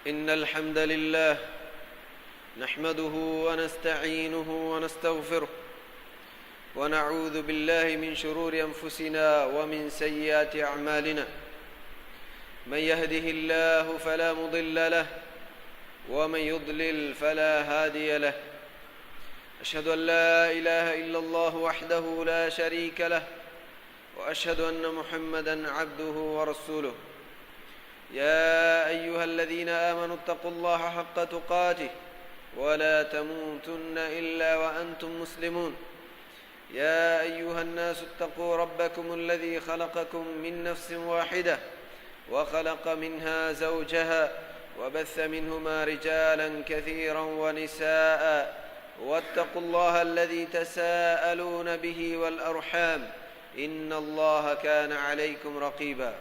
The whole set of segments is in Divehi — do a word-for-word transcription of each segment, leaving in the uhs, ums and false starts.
إن الحمد لله نحمده ونستعينه ونستغفره، ونعوذ بالله من شرور أنفسنا ومن سيئات أعمالنا. من يهده الله فلا مضل له، ومن يضلل فلا هادي له. أشهد أن لا إله إلا الله وحده لا شريك له، وأشهد أن محمدا عبده ورسوله. يا أيها الذين آمنوا اتقوا الله حق تقاته ولا تموتن إلا وأنتم مسلمون. يا أيها الناس اتقوا ربكم الذي خلقكم من نفس واحدة وخلق منها زوجها وبث منهما رجالا كثيرا ونساء واتقوا الله الذي تساءلون به والأرحام إن الله كان عليكم رقيبا.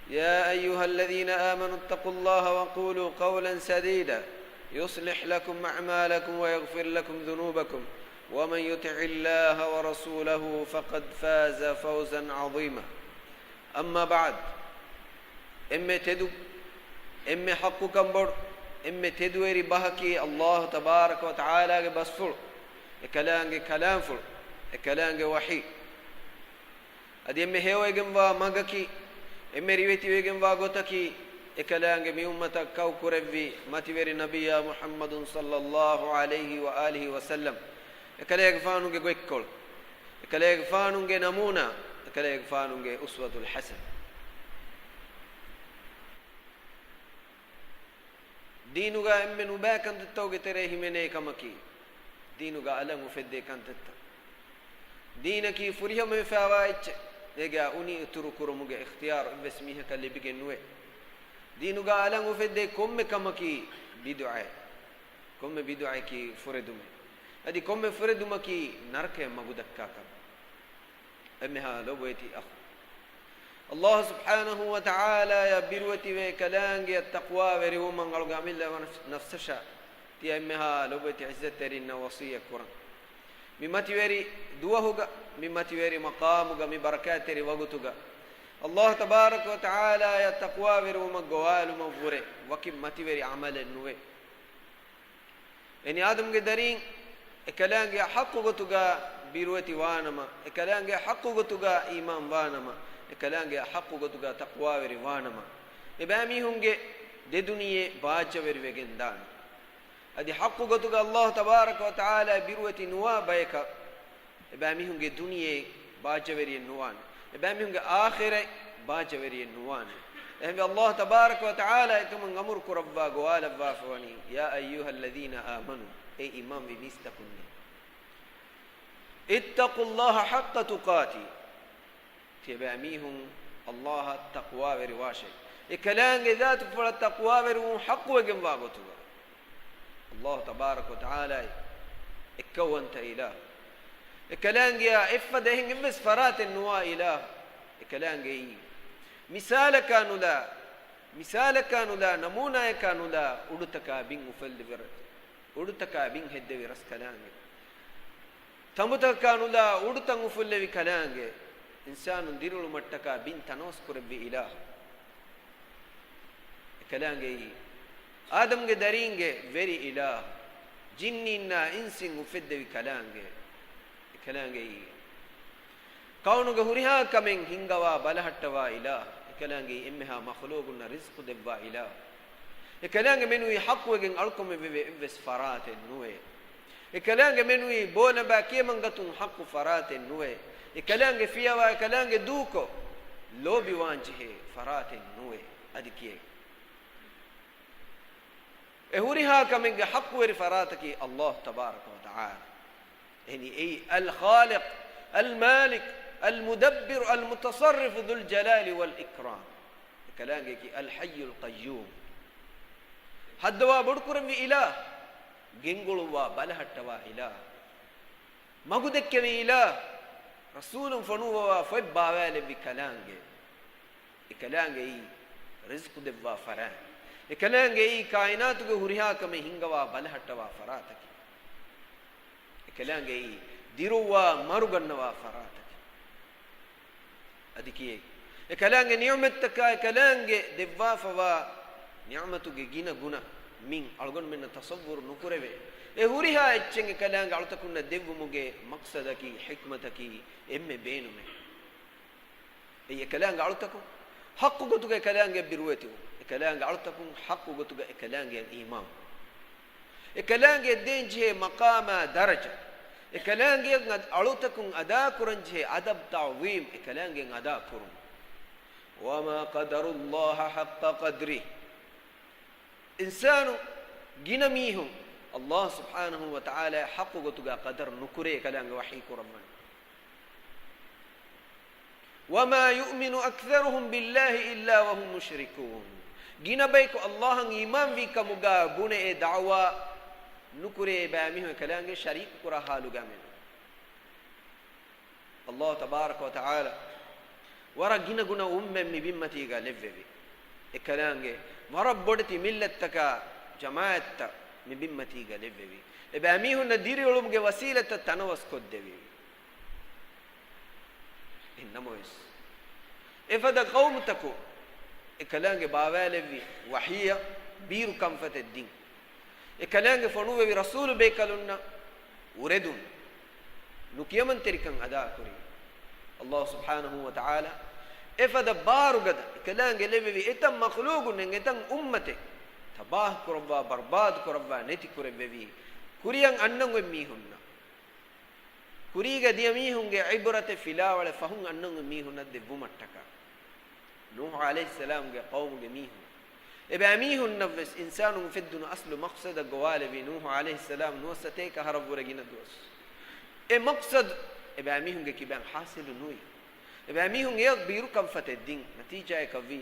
يا أيها الذين آمنوا اتقوا الله وقولوا قولا سديدا يصلح لكم أعمالكم ويغفر لكم ذنوبكم ومن يطع الله ورسوله فقد فاز فوزا عظيما. أما بعد، އެންމެ ތެދު، އެންމެ ޙައްޤުކަން ބޮޑު، އެންމެ ތެދުވެރި ބަހަކީ ﷲ ތަބާރަކަ ވަތަޢާލާގެ ބަސްފުޅު، އެކަލާނގެ ކަލާންފުޅު، އެކަލާނގެ ވަޙީ. އަދި އެންމެ ހެޔޮވެގެންވާ މަގަކީ، އެންމެ ރިވެތިވެގެންވާ ގޮތަކީ، އެކަލާނގެ މި އުއްމަތަށް ކައުކުރެއްވި މަތިވެރި ނަބިއްޔާ މުޙައްމަދު ޞައްލައްލާހު ޢަލައިހި ވައާލިހި ވަސައްލަމް، އެކަލޭގެފާނުގެ ގޮތްކޮޅު، އެކަލޭގެފާނުގެ ނަމޫނާ، އެކަލޭގެފާނުގެ އުސްވަތުލް ޙަސަން. ދީނުގަ އެންމެ ނުބައި ކަންތައްތަކުގެ ތެރޭ ހިމެނޭ ކަމަކީ، ދީނުގަ އަލަށް އުފެއްދޭ ކަންތައްތައް. ދީނަކީ ފުރިހަމަވެފައިވާ އެއްޗެއް. އޭގެ އުނި އިތުރު ކުރުމުގެ އިޚްތިޔާރު އެއްވެސް މީހަކަށް ލިބިގެން ނުވޭ. ދީނުގަ އަލަށް އުފެއްދޭ ކޮންމެ ކަމަކީ ބިދުޢައެއް. ކޮންމެ ބިދުޢައެކީ ފުރެދުމެއް. އަދި ކޮންމެ ފުރެދުމަކީ ނަރަކަޔަށް މަގުދައްކާ ކަމެއް. އެންމެހާ ލޮބުވެތި އަޚު. ﷲ ސުބްޙާނަހޫ ވަތަޢާލާއަށް ބިރުވެތިވެ ކަލާނގެއަށް ތަޤްވާވެރިވުމަށް އަޅުގެ އަމިއްލަ ނަފްސަށާ ތިޔަ އެންމެހާ ލޮބުވެތި ޢިއްޒަތްތެރިންނަށް ވަޞިއްޔަތް ކުރަން. މި މަތިވެރި ދުވަހުގަ، މި މަތިވެރި މަޤާމުގަ، މި ބަރަކާތްތެރި ވަގުތުގަ، ﷲ ތަބާރަކަ ވަތަޢާލާއަށް ތަޤްވާވެރިވުމަށް ގޮވާލުމަށްވުރެ ވަކި މަތިވެރި ޢަމަލެއް ނުވޭ. އެހެނީ އާދަމްގެ ދަރީން އެކަލާނގެއަށް ޙައްޤު ގޮތުގަ ބިރުވެތި ވާނަމަ، އެކަލާނގެއަށް ޙައްޤު ގޮތުގަ އީމާން ވާނަމަ، އެކަލާނގެއަށް ޙައްޤު ގޮތުގަ ތަޤްވާވެރި ވާނަމަ، އެބައިމީހުންގެ ދެދުނިޔެ ބާއްޖަވެރިވެގެން ދާނެ. އަދި ޙައްޤު ގޮތުގަ ﷲ ތަބާރަކަ ވަތަޢާލާ ބިރުވެތި ނުވާ ބަޔަކަށް އެބައިމީހުންގެ ދުނިޔެ ބާއްޖަވެރިއެއް ނުވާނެ. އެބައިމީހުންގެ އާޚިރަތް ބާއްޖަވެރިއެއް ނުވާނެ. އެހެންވެ، ﷲ ތަބާރަކަ ވަތަޢާލާ އެކަމުން އަމުރު ކުރައްވާ ގޮވާލައްވާފަވަނީ، يا أيها الذين آمنوا، އޭ އީމާންވި މީސްތަކުންނޭ، اتقوا الله حق تقاته، ތިޔަބައިމީހުން ﷲ އަށް ތަޤްވާވެރިވާށޭ. އެކަލާނގެ ޒާތުފުޅަށް ތަޤްވާވެރިވުން ޙައްޤުވެގެންވާ ގޮތުގަ. ﷲ ތަބާރަކަ ވަތަޢާލާއި އެއްކައުވަންތަ އިލާހު. އެކަލާނގެއާ އެއްފަދަ އެހެން އެއްވެސް ފަރާތެއް ނުވާ އިލާހު. އެކަލާނގެއީ މިސާލަކާ ނުލާ، މިސާލަކާ ނުލާ، ނަމޫނާއަކާ ނުލާ، އުޑުތަކާ ބިން އުފުއްލެވި ރަ-، އުޑުތަކާ ބިން ހެއްދެވި ރަސްކަލާނގެ. ތަނބުތަކަކާ ނުލާ، އުޑުތައް އުފުއްލެވި ކަލާނގެ. އިންސާނުން ދިރިއުޅުމަށްޓަކާ ބިން ތަނަވަސްކުރެއްވި އިލާހު. އެކަލާނގެއީ އާދަމްގެ ދަރީންގެ ވެރި އިލާހު، ޖިންނީންނާ އިންސިން އުފެއްދެވި ކަލާނގެ. އެކަލާނގެއީ ކައުނުގެ ހުރިހާ ކަމެއް ހިންގަވާ ބަލަހައްޓަވާ އިލާހު. އެކަލާނގެއީ އެންމެހާ މަޚުލޫގުންނަށް ރިޒްޤު ދެއްވާ އިލާހު. އެކަލާނގެ މެނުވީ ޙައްޤުވެގެން އަޅުކަމެއް ވެވޭ އެއްވެސް ފަރާތެއް ނުވޭ. އެކަލާނގެ މެނުވީ ބޯލަބާ ކިޔަމަންގަތުން ޙައްޤު ފަރާތެއް ނުވޭ. އެކަލާނގެ ފިޔަވާ، އެކަލާނގެ ދޫކޮށް ލޯބިވާންޖެހޭ ފަރާތެއް ނުވޭ. އަދި ކިޔޭ. އެ ހުރިހާ ކަމެއްގެ ޙައްޤުވެރި ފަރާތަކީ ﷲ ތަބާރަކަ ވަތަޢާލާ. އެހެނީ އެއީ الخالق، المالك، المدبر، المتصرف، ذو الجلال والإكرام. އެކަލާނގެއަކީ الحي القيوم. ހައްދަވާ ބޮޑުކުރެއްވި އިލާހު. ގެންގުޅުއްވާ ބަލަހައްޓަވާ އިލާހު. މަގުދެއްކެވި އިލާހު. ރަސޫލުން ފޮނުއްވަވާ ފޮތް ބާވާލެއްވި ކަލާނގެ. އެކަލާނގެއީ ރިޒްޤު ދެއްވާ ފަރާތް. އެކަލާނގެއީ ކާއިނާތުގެ ހުރިހާ ކަމެއް ހިންގަވާ ބަލަހައްޓަވާ ފަރާތަކީ. އެކަލާނގެއީ ދިރުއްވާ މަރުގަންނަވާ ފަރާތަކީ. އަދި ކިޔޭ. އެކަލާނގެ ނިޢުމަތްތަކާ، އެކަލާނގެ ދެއްވާފަވާ ނިޢުމަތުގެ ގިނަ ގުނަ މިން އަޅުގަނޑުމެންނަށް ތަޞައްވުރު ނުކުރެވޭ. އެ ހުރިހާ އެއްޗެއް އެކަލާނގެ އަޅުތަކުންނަށް ދެއްވުމުގެ މަޤްޞަދަކީ، ޙިކްމަތަކީ އެންމެ ބޭނުމޭ. އެއީ އެކަލާނގެ އަޅުތަކުން ޙައްޤު ގޮތުގަ އެކަލާނގެއަށް ބިރުވެތިވުން، އެކަލާނގެ އަޅުތަކުން ޙައްޤު ގޮތުގަ އެކަލާނގެއަށް އީމާން، އެކަލާނގެއަށް ދޭން ޖެހޭ މަޤާމާ ދަރަޖަ، އެކަލާނގެއަށް އަދް-، އަޅުތަކުން އަދާކުރަން ޖެހޭ އަދަބް ތަޢުޒީމް އެކަލާނގެއަށް އަދާކުރުން. وما قدروا الله حق قدره. އިންސާނު ގިނަ މީހުން ﷲ ސުބްޙާނަހޫ ވަތަޢާލާ ޙައްޤު ގޮތުގަ ޤަދަރު ނުކުރޭ ކަލާނގެ ވަޙީ ކުރައްވަން. وما يؤمن أكثرهم بالله إلا وهم مشركون. ގިނަ ބަޔަކު ﷲ އަށް އީމާންވީ ކަމުގަ ބުނެ އެ ދަޢުވާ ނުކުރޭ ބައިމީހުން ކަލާނގެ ޝަރީކު ކުރާ ޙާލުގަ މެނު. ﷲ ތަބާރަކަ ވަތަޢާލާ ވަރަށް ގިނަ ގުނަ އުއްމަތް މި ބިންމަތީގަ ލެއްވެވި. އެކަލާނގެ ވަރަށް ބޮޑެތި މިއްލަތްތަކާ ޖަމާޢަތްތައް މި ބިންމަތީގަ ލެއްވެވި. އެބައިމީހުންނަށް ދިރިއުޅުމުގެ ވަސީލަތްތައް ތަނަވަސްކޮށްދެވި. އެހެން ނަމަވެސް، އެފަދަ ޤައުމުތަކުން އެކަލާނގެ ބާވާލެއްވި ވަޙީއަށް ބީރު ކަންފަތެއް ދިން. އެކަލާނގެ ފޮނުއްވެވި ރަސޫލު ބޭކަލުންނަށް އުރެދުން ނުކިޔަމަންތެރިކަން އަދާކުރި. ﷲ ސުބްޙާނަހޫ ވަތަޢާލާ އެފަދަ ބާރުގަދަ އެކަލާނގެ ލެއްވެވި އެތައް މަޚްލޫޤުންނެއް އެތައް އުއްމަތެއް ތަބާހު ކުރައްވާ، ބަރުބާދު ކުރައްވާ، ނެތި ކުރެއްވެވި، ކުރިއަށް އަންނަން އޮތް މީހުންނަށް، ކުރީގަ ދިޔަ މީހުންގެ ޢިބްރަތެއް ފިލާވަޅެއް ފަހުން އަންނަން އޮތް މީހުންނަށް ދެއްވުމަށްޓަކާ. ނޫޙު ޢަލައިހިއްސަލާމްގެ ޤައުމުގެ މީހުން، އެބައިމީހުންނަށްވެސް އިންސާނުން އުފެއްދުނު އަސްލު މަޤްޞަދަށް ގޮވާލެވީ، ނޫޙު ޢަލައިހިއްސަލާމް ނުވަސަތޭކަ އަހަރަށްވުރެ ގިނަ ދުވަސް. އެ މަޤްޞަދު އެބައިމީހުންގެ ކިބައިން ޙާޞިލު ނުވި. އެބައިމީހުން އެއަށް ބީރުކަންފަތެއް ދިން. ނަތީޖާއަކަށްވީ،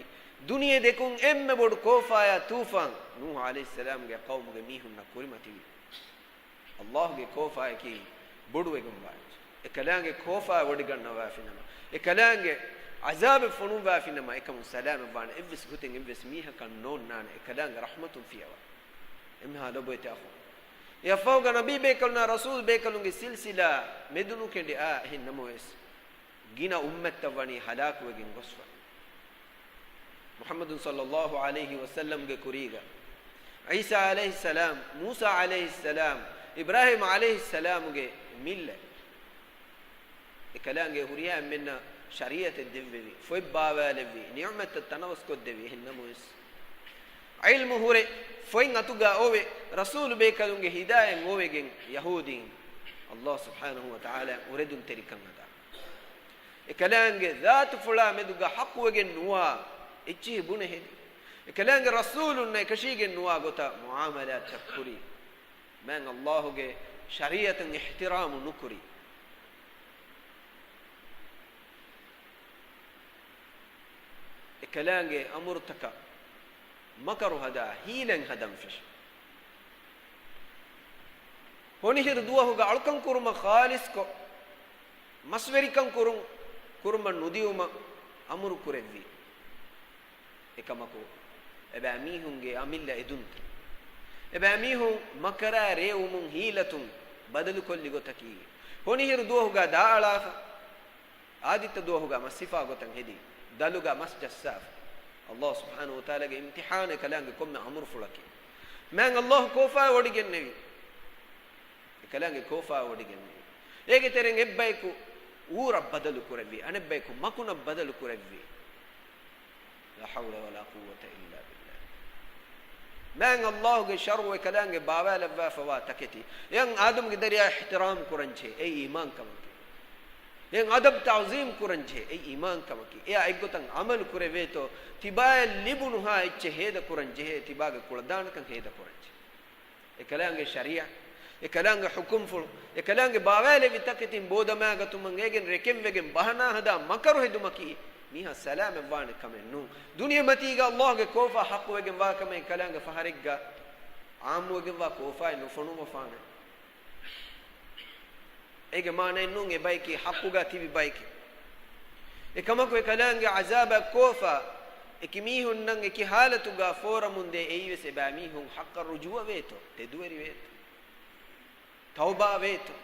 ދުނިޔެ ދެކުން އެންމެ ބޮޑު ކޯފާއާ ތޫފާން ނޫޙު ޢަލައިހިއްސަލާމްގެ ޤައުމުގެ މީހުންނަށް ކުރިމަތިވި. ﷲގެ ކޯފާއަކީ ބޮޑުވެގެންވާ އެއްޗެއް. އެކަލާނގެ ކޯފާ ވޮޑިގަންނަވާފިނަމަ، އެކަލާނގެ ޢަޒާބެއް ފޮނުއްވާފިނަމަ، އެކަމުން ސަލާމަތްވާނެ. އެއްވެސް ގޮތެއް އެއްވެސް މީހަކަށް ނޯންނާނެ އެކަލާނގެ ރަޙްމަތުން ފިޔަވާ. އެމީހާ ލޮބުވެތި އަޚުން، އެއަށްފަހުގަ ނަބީ ބޭކަލުންނާ ރަސޫލު ބޭކަލުންގެ ސިލްސިލާ މެދުނުކެނޑި އާ. އެހެން ނަމަވެސް، ގިނަ އުއްމަތްތައް ވަނީ ހަލާކުވެގެން ގޮސްފަ. މުޙައްމަދު ޞައްލައްލާހު ޢަލައިހި ވަސައްލަމްގެ ކުރީގަ، ޢީސާ ޢަލައިހިއްސަލާމް، މޫސާ ޢަލައިހިއްސަލާމް، އިބްރާހީމް ޢަލައިހިއްސަލާމުގެ މިއްލަތް، އެކަލާނގެ ހުރިހާ އެންމެންނަށް ޝަރީޢަތެއް ދެއްވެވި، ފޮތް ބާވާލެއްވި، ނިޢުމަތްތައް ތަނަވަސްކޮށްދެވި. އެހެން ނަމަވެސް، ޢިލްމު ހުރެ، ފޮތް އަތުގަ އޮވެ، ރަސޫލު ބޭކަލުންގެ ހިދާޔަތް އޮވެގެން، ޔަހޫދީން ﷲ ސުބްޙާނަހޫ ވަތަޢާލާ އުރެދުންތެރިކަން އަދާ. އެކަލާނގެ ޒާތުފުޅާ މެދުގަ ޙައްޤުވެގެން ނުވާ އެއްޗިހި ބުނެ ހެދި. އެކަލާނގެ ރަސޫލުންނަށް އެކަށީގެން ނުވާ ގޮތަށް މުޢާމަލާތްތައް ކުރި. މާތް ﷲގެ ޝަރީޢަތަށް އިޙްތިރާމު ނުކުރި. އެކަލާނގެ އަމުރުތަކަށް މަކަރު ހަދާ، ހީލަތް ހަދަން ފެށި. ހޮނިހިރު ދުވަހުގަ އަޅުކަން ކުރުމަށް ޚާލިޞްކޮށް، މަސްވެރިކަން ކުރުން، ކުރުމަށް ނުދިޔުމަށް އަމުރު ކުރެއްވި. އެކަމަކު، އެބައިމީހުންގެ އަމިއްލަ އެދުންތައް، އެބައިމީހުން މަކަރާ ރޭވުމުން ހީލަތުން ބަދަލުކޮށްލި ގޮތަކީ، ހޮނިހިރު ދުވަހުގަ ދާއަޅާފަ، އާދިއްތަ ދުވަހުގަ މަސް ހިފާ ގޮތަށް ހެދި، ދަލުގަ މަސް ޖައްސާފަ. ﷲ ސުބްޙާނަހޫ ވަތަޢާލާގެ އިމްތިޙާނެއް ކަލާނގެ ކޮންމެ އަމުރުފުޅަކީ. މާތް ﷲ ކޯފާ ވޮޑިގެންނެވި. އެކަލާނގެ ކޯފާ ވޮޑިގެންނެވި. އޭގެ ތެރެއިން އެއްބަޔަކު އޫރަށް ބަދަލު ކުރެއްވި، އަނެއްބަޔަކު މަކުނަށް ބަދަލު ކުރެއްވި. لا حول ولا قوة إلا بالله. މާތް ﷲގެ ޝަރުޢު އެކަލާނގެ ބާވާލައްވާފަވާ ތަކެތި. އެއަށް އާދަމްގެ ދަރިޔާ އިޙްތިރާމް ކުރަންޖެހޭ، އެއީ އީމާންކަމަކީ. އެއަށް އަދަބް ތަޢުޒީމް ކުރަންޖެހޭ، އެއީ އީމާންކަމަކީ. އެއާ އެއްގޮތަށް ޢަމަލު ކުރެވޭތޯ، ތިބާޔަށް ލިބުނުހާ އެއްޗެއް ހޭދަކުރަންޖެހޭ، ތިބާގެ ކުޅަދާނަކަން ހޭދަކުރަންޖެހޭ. އެކަލާނގެ ޝަރީޢަތް، އެކަލާނގެ ޙުކުމްފުޅު، އެކަލާނގެ ބާވާލެއްވި ތަކެތިން ބޯދަމާގަތުމަށް އޭގެން ރެކެންވެގެން ބަހަނާ ހަދާ މަކަރު ހެދުމަކީ މީހާ ސަލާމަތްވާނެ ކަމެއް ނޫން. ދުނިޔެމަތީގަ ﷲގެ ކޯފާ ޙައްޤުވެގެން ވާ ކަމެއް އެކަލާނގެ ފަހަރެއްގަ ޢާއްމުވެގެން ވާ ކޯފާއެއް ނުފޮނުއްވަފާނެ. އޭގެ މާނައެއް ނޫން އެ ބަޔަކީ ޙައްޤުގަ ތިބި ބަޔެކޭ. އެކަމަކު އެކަލާނގެ ޢަޒާބާ ކޯފާ އެކި މީހުންނަށް އެކި ޙާލަތުގަ ފޯރަމުންދޭ، އެއީވެސް އެބައިމީހުން ޙައްޤަށް ރުޖޫޢަވޭތޯ، ތެދުވެރިވޭތޯ، ތައުބާވޭތޯ.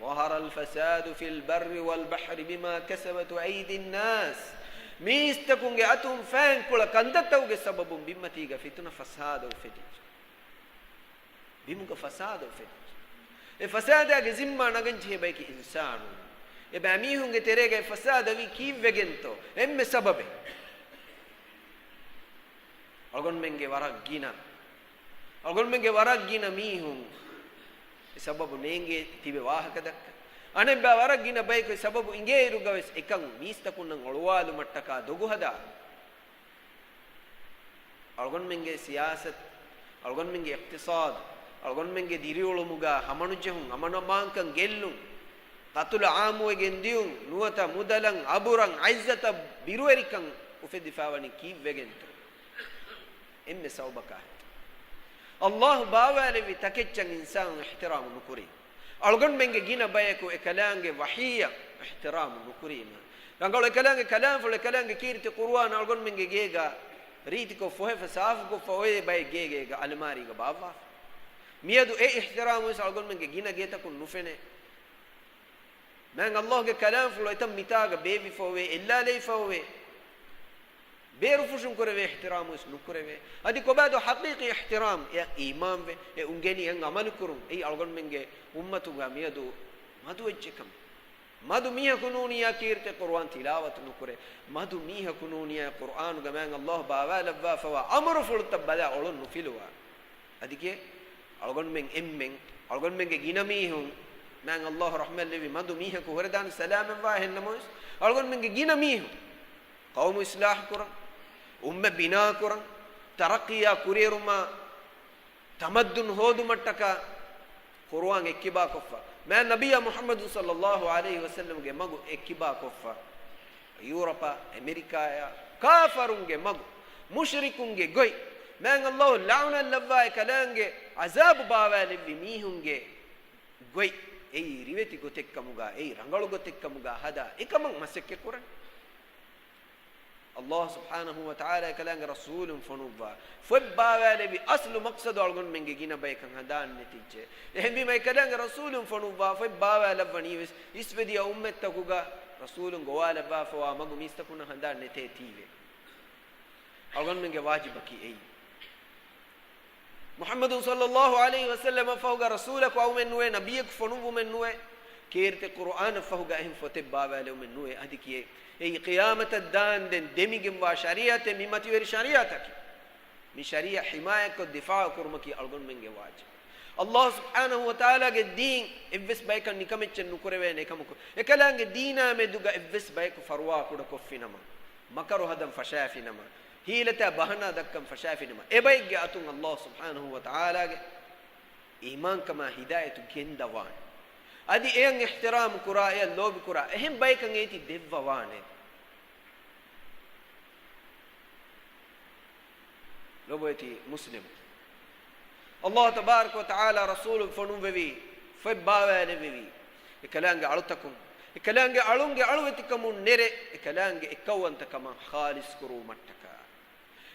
ظهر الفساد في البر والبحر بما كسبت أيدي الناس މީސްތަކުންގެ އަތުން ފައިންކުޅަ ކަންތައްތަކުގެ ސަބަބުން ބިންމަތީގަ ފިތުނަ ފަސާދަ އުފެދިއްޖެ. ބިމުގަ ފަސާދަ އުފެދިއްޖެ. އެ ފަސާދާގެ ޒިންމާ ނަގަންޖެހޭ ބަޔަކީ އިންސާނުން. އެބައިމީހުންގެ ތެރޭގައި ފަސާދަވީ ކީއްވެގެންތޯ؟ އެންމެ ސަބަބެއް. އަޅުގަނޑުމެންގެ ވަރަށް ގިނަ، އަޅުގަނޑުމެންގެ ވަރަށް ގިނަ މީހުން އެ ސަބަބު ނޭނގޭ ތިބެ ވާހަކަ ދައްކަން. އަނެއްބައި ވަރަށް ގިނަ ބަޔަކު އެ ސަބަބު އިނގޭއިރުގަވެސް އެކަން މީސްތަކުންނަށް އޮޅުވާލުމަށްޓަކާ ދޮގުހަދާ. އަޅުގަނޑުމެންގެ ސިޔާސަތު، އަޅުގަނޑުމެންގެ އިޤްތިޞާދު، އަޅުގަނޑުމެންގެ ދިރިއުޅުމުގަ ހަމަނުޖެހުން، އަމަނުއަމާންކަން ގެއްލުން، ޤަތުލު ޢާއްމުވެގެން ދިޔުން، ނުވަތަ މުދަލަށް، އަބުރަށް، ޢިއްޒަތަށް ބިރުވެރިކަން އުފެދިފައިވަނީ ކީއްވެގެންތޯ؟ އެންމެ ސަބަބަކާ ހެއްޔޭ؟ އައްލާހު ބާވާލެއްވި ތަކެއްޗަށް އިންސާނުން އިޙްތިރާމު ނުކުރީ. އަޅުގަނޑުމެންގެ ގިނަ ބަޔަކު އެކަލާނގެ ވަޙީއަށް އިޙްތިރާމު ނުކުރީމަ. ރަނގަޅު އެކަލާނގެ ކަލާމްފުޅު، އެކަލާނގެ ކީރިތި ޤުރުއާން އަޅުގަނޑުމެންގެ ގޭގަ ރީތިކޮށް ފޮހެފަ ސާފުކޮށްފަ އޮވޭ ބައެއް ގޭގޭގަ އަލަމާރީގަ ބާއްވާފަ. މިއަދު އެ އިޙްތިރާމު ވެސް އަޅުގަނޑުމެންގެ ގިނަ ގޭތަކުން ނުފެނޭ. މާތް އައްލާހުގެ ކަލާމްފުޅު އެތަން މިތާގަ ބޭއްވިފަ އޮވޭ، އެއްލާލެވިފަ އޮވޭ. ބޭރުފުށުން ކުރެވޭ އިޙްތިރާމު ވެސް ނުކުރެވޭ. އަދި ކޮބާތޯ ޙަޤީޤީ އިޙްތިރާމް؟ އެ އީމާންވެ، އެ އުނގެނި، އެ ޢަމަލުކުރުން. އެއީ އަޅުގަނޑުމެންގެ އުއްމަތުގަ މިއަދު މަދުވެއްޖެ ކަމެއް. މަދު މީހަކު ނޫނިއްޔާ ކީރިތި ޤުރުއާން ތިލާވަތު ނުކުރޭ. މަދު މީހަކު ނޫނިއްޔާ ޤުރުއާނުގަ މާތް އައްލާހު ބާވާލައްވާފަވާ އަމުރުފުޅުތައް ބަލާ އޮޅުން ނުފިލުވާ. އަދި ކިޔޭ، އަޅުގަނޑުމެން އެންމެން، އަޅުގަނޑުމެންގެ ގިނަ މީހުން މާތް އައްލާހު ރަޙްމަތްލެއްވި މަދު މީހަކު ހުރެދާނެ ސަލާމަތްވާ. އެހެންނަމަވެސް، އަޅުގަނޑުމެންގެ ގިނަ މީހުން ޤައުމު އިޞްލާޙު ކުރަން، އުއްމަތް ބިނާ ކުރަން، ތަރައްޤީއާ ކުރިއެރުމާ، ތަމައްދުން ހޯދުމަށްޓަކާ ޤުރުއާން އެއްކިބާކޮށްފަ، މާތް ނަބިއްޔާ މުޙައްމަދު ޞައްލައްލާހު ޢަލައިހި ވަސައްލަމްގެ މަގު އެއްކިބާކޮށްފަ، ޔޫރަޕާ، އެމެރިކާޔާ، ކާފަރުންގެ މަގު، މުޝްރިކުންގެ ގޮތް، މާތް އައްލާހު ލަޢުނަތް ލައްވާ އެކަލާނގެ ޢަޒާބު ބާވާލެއްވި މީހުންގެ ގޮތް، އެއީ ރިވެތި ގޮތެއްކަމުގަ، އެއީ ރަނގަޅު ގޮތެއްކަމުގަ ހަދާ އެކަމަށް މަސައްކަތް ކުރަން. އައްލާހު ސުބްޙާނަހު ވަ ތަޢާލާ އެކަލާނގެ ރަސޫލުން ފޮނުއްވާ، ފޮތް ބާވާލެއްވި އަސްލު މަޤްޞަދު އަޅުގަނޑުމެންގެ ގިނަ ބަޔަކަށް ހަނދާން ނެތިއްޖެ. އެހެންވީމަ އެކަލާނގެ ރަސޫލުން ފޮނުއްވާ، ފޮތް ބާވާލައްވަނީ ވެސް އިސްވެދިޔަ އުއްމަތްތަކުގަ ރަސޫލުން ގޮވާލައްވާފަވާ މަގު މީސްތަކުންނަށް ހަނދާން ނެތޭ ތީވެ. އަޅުގަނޑުމެންގެ ވާޖިބަކީ އެއީ. މުޙައްމަދު ޞައްލައްލާހު ޢަލައިހި ވަސައްލަމަށް ފަހުގަ ރަސޫލަކު އައުމެއް ނުވޭ، ނަބިއްޔަކު ފޮނުއްވުމެއް ނުވޭ، ކީރިތި ޤުރުއާނަށް ފަހުގަ އެހެން ފޮތެއް ބާވާލެވުމެއް ނުވޭ. އަދި ކިޔޭ، އެއީ ޤިޔާމަތަށް ދާންދެން ދެމިގެންވާ ޝަރީޢަތެއް، މި މަތިވެރި ޝަރީޢަތަކީ. މި ޝަރީޢަތް ޙިމާޔަތްކޮށް ދިފާޢު ކުރުމަކީ އަޅުގަނޑުމެންގެ ވާޖިބު. އައްލާހު ސުބްޙާނަހު ވަ ތަޢާލާގެ ދީން އެއްވެސް ބަޔަކަށް ނިކަމެއްޗެއް ނުކުރެވޭނެ ކަމަކު، އެކަލާނގެ ދީނާ މެދުގަ އެއްވެސް ބަޔަކު ފަރުވާ ކުޑަކޮށްފިނަމަ، މަކަރު ހަދަން ފަށާފިނަމަ، ހީލަތާ ބަހަނާ ދައްކަން ފަށާފިނަމަ، އެބައެއްގެ އަތުން އައްލާހު ސުބްޙާނަހު ވަ ތަޢާލާގެ އީމާންކަމާ ހިދާޔަތު ގެންދަވާނެ. އަދި އެޔަށް އިޙްތިރާމް ކުރާ، އެޔަށް ލޯބި ކުރާ، އެހެން ބަޔަކަށް އޭތި ދެއްވަވާނެ. ލޮބުވެތި މުސްލިމް، އައްލާހު ތަބާރަކަ ވަ ތަޢާލާ ރަސޫލުން ފޮނުއްވެވީ، ފޮތް ބާވާލެއްވެވީ، އެކަލާނގެ އަޅުތަކުން، އެކަލާނގެ އަޅުންގެ އަޅުވެތިކަމުން ނެރެ، އެކަލާނގެ އެއްކައުވަންތަކަމަށް ޚާލިޞް ކުރުވުމަށްޓަކާ.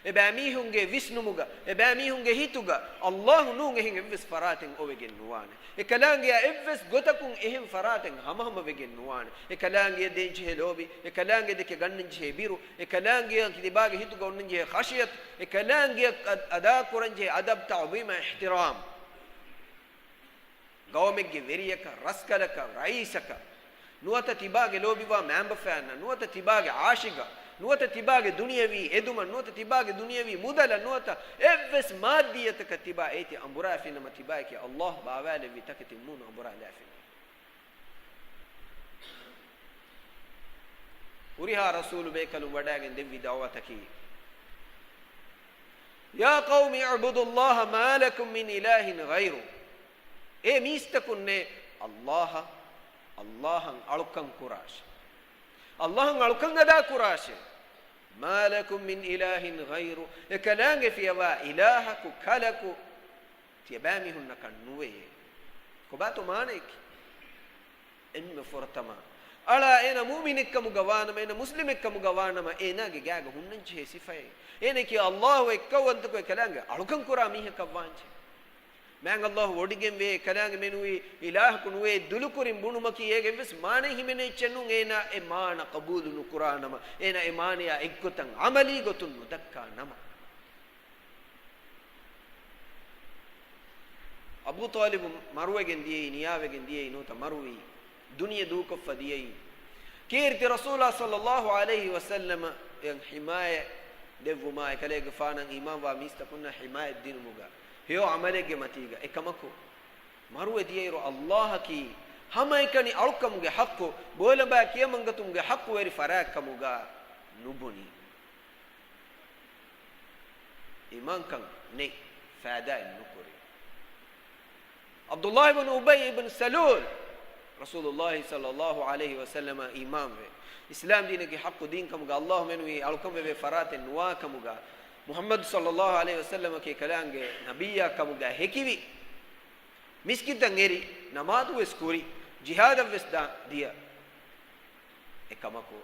އެބައިމީހުންގެ ވިސްނުމުގަ، އެބައިމީހުންގެ ހިތުގަ، އައްލާހު ނޫން އެހެން އެއްވެސް ފަރާތެއް އޮވެގެން ނުވާނެ. އެކަލާނގެއާ އެއްވެސް ގޮތަކުން އެހެން ފަރާތެއް ހަމަހަމަ ވެގެން ނުވާނެ. އެކަލާނގެއަށް ދޭންޖެހޭ ލޯބި، އެކަލާނގެ ދެކެ ގަންނަންޖެހޭ ބިރު، އެކަލާނގެއަށް ތިބާގެ ހިތުގަ އޮންނަންޖެހޭ ޚަޝްޔަތު، އެކަލާނގެއަށް އަ-، އަދާކުރަންޖެހޭ އަދަބު، ތަޢުޒީމާ، އިޙްތިރާމް. ގައުމެއްގެ ވެރިޔަކަށް، ރަސްކަލަކަށް، ރައީސަކަށް، ނުވަތަ ތިބާގެ ލޯބިވާ މައިންބަފައިންނަށް، ނުވަތަ ތިބާގެ ޢާޝިޤަށް، ނުވަތަ ތިބާގެ ދުނިޔަވީ އެދުމަށް، ނުވަތަ ތިބާގެ ދުނިޔަވީ މުދަލަށް، ނުވަތަ އެއްވެސް މާއްދިއްޔަތަކަށް ތިބާ އޭތި އަނބުރާފިނަމަ، ތިބާއެކޭ އައްލާހު ބާވާލެއްވި ތަކެތި މޫނު އަނބުރާލާފިނަމަ. ހުރިހާ ރަސޫލު ބޭކަލުން ވަޑައިގެން ދެއްވި ދަޢުވަތަކީ، يا قوم اعبدوا الله ما لكم من إله غيره. އޭ މީސްތަކުންނޭ، އައްލާހަށް، އައްލާހަށް އަޅުކަން ކުރާށޭ. އައްލާހަށް އަޅުކަން އަދާ ކުރާށޭ. ما لكم من إله غيره. އެކަލާނގެ ފިޔަވާ އިލާހަކު، ކަލަކު، ތިޔަބައިމީހުންނަކަށް ނުވެޔޭ. ކޮބާތޯ މާނަޔަކީ؟ އެންމެ ފުރަތަމަ އަޅާ އޭނަ މުއުމިނެއްކަމުގަ ވާނަމަ، އޭނަ މުސްލިމެއްކަމުގަ ވާނަމަ، އޭނާގެ ގާގަ ހުންނަންޖެހޭ ސިފައެއް. އޭނައަކީ އައްލާހު އެއްކައުވަންތަކޮށް އެކަލާނގެ އަޅުކަން ކުރާ މީހަކަށް ވާންޖެހޭ. މާތް ﷲ ވޮޑިގެންވޭ، އެކަލާނގެ މެނުވީ އިލާހަކު ނުވޭ ދުލުކުރިން ބުނުމަކީ އޭގެ އެއްވެސް މާނައެއް ހިމެނޭ އެއްޗެއް ނޫން. އޭނާ އެ މާނަ ޤަބޫލު ނުކުރާ ނަމަ، އޭނާ އެ މާނަޔާ އެއްގޮތަށް ޢަމަލީ ގޮތުން ނުދައްކާ ނަމަ. އަބޫ ޠާލިބު މަރުވެގެން ދިޔައީ، ނިޔާވެގެން ދިޔައީ ނުވަތަ މަރުވީ، ދުނިޔެ ދޫކޮށްފަ ދިޔައީ. ކީރިތި ރަސޫލާ ޞައްލައްލާހު ޢަލައިހި ވަސައްލަމަށް ޙިމާޔަތް ދެއްވުމާ، އެކަލޭގެފާނަށް އީމާންވާ މީސްތަކުންނަށް ޙިމާޔަތް ދިނުމުގަ، ހެޔޮ ޢަމަލެއްގެ މަތީގަ. އެކަމަކު، މަރުވެ ދިޔައިރު ﷲ އަކީ ހަމައެކަނި އަޅުކަމުގެ ޙައްޤު، ބޯލަބާ ކިޔަމަންގަތުމުގެ ޙައްޤުވެރި ފަރާތްކަމުގަ ނުބުނީ. އީމާންކަން ނެތް، ފައިދާއެއް ނުކުރި. ޢަބްދުﷲ ބިން އުބައްޔު ބިން ސަލޫލް، ރަސޫލުﷲ ޞައްލައްލާހު ޢަލައިހި ވަސައްލަމަށް އީމާންވެ، އިސްލާމް ދީނަކީ ޙައްޤު ދީން ކަމުގަ، ﷲ މެނުވީ އަޅުކަން ވެވޭ ފަރާތެއް ނުވާ ކަމުގަ، މުޙައްމަދު ޞައްލައްލާހު ޢަލައިހި ވަސައްލަމަކީ ކަލާނގެ ނަބިއްޔާ ކަމުގަ ހެކިވި، މިސްކިތަށް އެރި، ނަމާދު ވެސް ކުރި، ޖިހާދަށް ވެސް ދާ ދިޔަ. އެކަމަކު،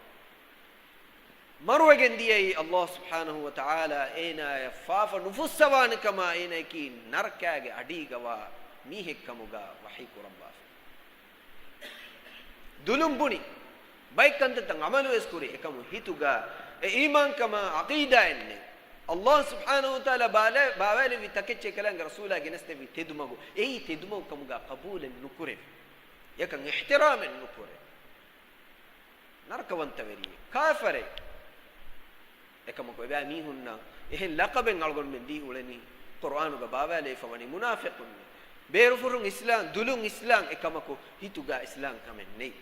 މަރުވެގެން ދިޔައީ ﷲ ސުބްޙާނަހު ވަތަޢާލާ އޭނާޔަށް ފާފަ ނުފުއްސަވާނެ ކަމާ، އޭނަޔަކީ ނަރަކާގެ އަޑީގަވާ މީހެއް ކަމުގަ ވަޙީ ކުރައްވާފަ. ދުލުން ބުނި، ބައެއް ކަންތައްތައް ޢަމަލުވެސް ކުރި، އެކަމު ހިތުގަ އެ އީމާންކަމާ ޢަޤީދާއެއް ނެތް. ﷲ ސުބްޙާނަހު ވަތަޢާލާ ބާލަ-، ބާވާލެއްވި ތަކެއްޗެއް ކަލާނގެ ރަސޫލާ ގެނެސްދެއްވި ތެދުމަގު، އެއީ ތެދުމަގު ކަމުގަ ޤަބޫލެއް ނުކުރެވި. އެކަން އިޙްތިރާމެއް ނުކުރޭ. ނަރަކަވަންތަވެރިއެއް، ކާފަރެއް. އެކަމަކު އެބައި މީހުންނަށް އެހެން ލަޤަބެއް އަޅުގަނޑުމެން ދީ އުޅެނީ، ޤުރްއާނުގަ ބާވާލައިފަ ވަނީ މުނާފިޤުން. ބޭރުފުށުން އިސްލާމް، ދުލުން އިސްލާމް، އެކަމަކު ހިތުގަ އިސްލާމް ކަމެއް ނެތް.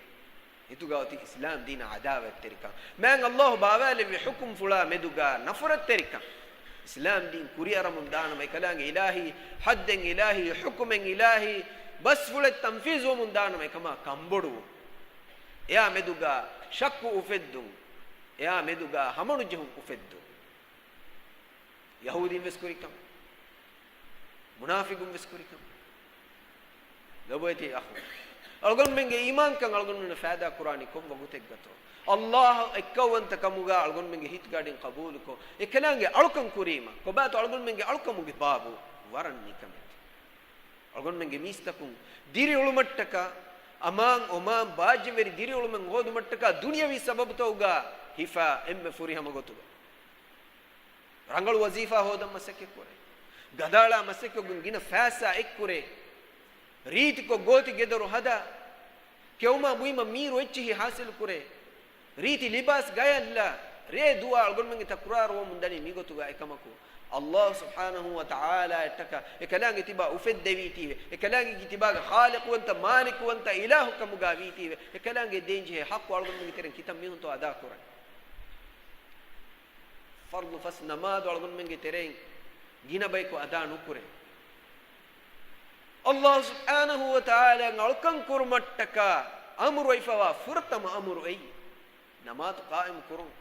ހިތުގަ އޮތީ އިސްލާމް ދީނަށް ޢަދާވަތްތެރިކަން. މާތް ﷲ ބާވާލެއްވި ޙުކުމްފުޅާ މެދުގަ ނަފުރަތްތެރިކަން. އިސްލާމް ދީން ކުރިއަރަމުން ދާނަމަ، އެކަލާނގެ އިލާހީ ޙައްދެއް، އިލާހީ ޙުކުމެއް، އިލާހީ ބަސްފުޅެއް ތަންފީޒުވަމުން ދާނަމަ، އެކަމާ ކަންބޮޑުވުން. އެއާ މެދުގަ ޝައްކު އުފެއްދުން، އެއާ މެދުގަ ހަމަނުޖެހުން އުފެއްދުން. ޔަހޫދީން ވެސް ކުރިކަން، މުނާފިޤުން ވެސް ކުރިކަން. ލޮބުވެތި އަޚު، އަޅުގަނޑުމެންގެ އީމާންކަން އަޅުގަނޑުމެންނަށް ފައިދާ ކުރާނީ ކޮން ވަގުތެއްގަތޯ؟ ﷲ އެއްކައުވަންތަ ކަމުގަ އަޅުގަނޑުމެންގެ ހިތުގަޑިން ޤަބޫލުކޮށް، އެކަލާނގެ އަޅުކަން ކުރީމަ، ކޮބާތޯ އަޅުގަނޑުމެންގެ އަޅުކަމުގެ ބާބު؟ ވަރަށް ނިކަމެތި. އަޅުގަނޑުމެންގެ މީސްތަކުން ދިރިއުޅުމަށްޓަކާ، އަމާން އޮމާން ބާއްޖަވެރި ދިރިއުޅުމެއް ހޯދުމަށްޓަކާ ދުނިޔަވީ ސަބަބުތަކުގަ ހިފާ އެންމެ ފުރިހަމަ ގޮތުގަ ރަނގަޅު ވަޒީފާ ހޯދަން މަސައްކަތްކުރޭ. ގަދައަޅާ މަސައްކަތްކޮށް ގިނަ ފައިސާ އެއްކުރޭ. ރީތިކޮށް ގޯތި ގެދޮރު ހަދާ. ކެއުމާ ބުއިމަ މީރު އެއްޗިހި ޙާޞިލުކުރޭ. ރީތި ލިބާސް ގަޔަށްލާ. ރޭ ދުވާ އަޅުގަނޑުމެންގެ ތަކުރާރުވަމުން ދަނީ މިގޮތުގަ. އެކަމަކު، ﷲ ސުބްޙާނަހު ވަތަޢާލާއަށްޓަކާ އެކަލާނގެ ތިބާ އުފެއްދެވީތީވެ، އެކަލާނގެ ތިބާގެ ޚާލިޤުވަންތަ މާލިކުވަންތަ އިލާހު ކަމުގަ ވީތީވެ، އެކަލާނގެ ދޭންޖެހޭ ޙައްޤު އަޅުގަނޑުމެންގެ ތެރެއިން ކިތައް މީހުންތޯ އަދާކުރަން؟ ފަރްޟު ފަސް ނަމާދު އަޅުގަނޑުމެންގެ ތެރެއިން ގިނަ ބަޔަކު އަދާ ނުކުރޭ. ﷲ ސުބްޙާނަހު ވަތަޢާލާ އަޅުކަން ކުރުމަށްޓަކާ އަމުރުވެފަވާ ފުރަތަމަ އަމުރު އެއީ، ނަމާދު ޤާއިމް ކުރުން.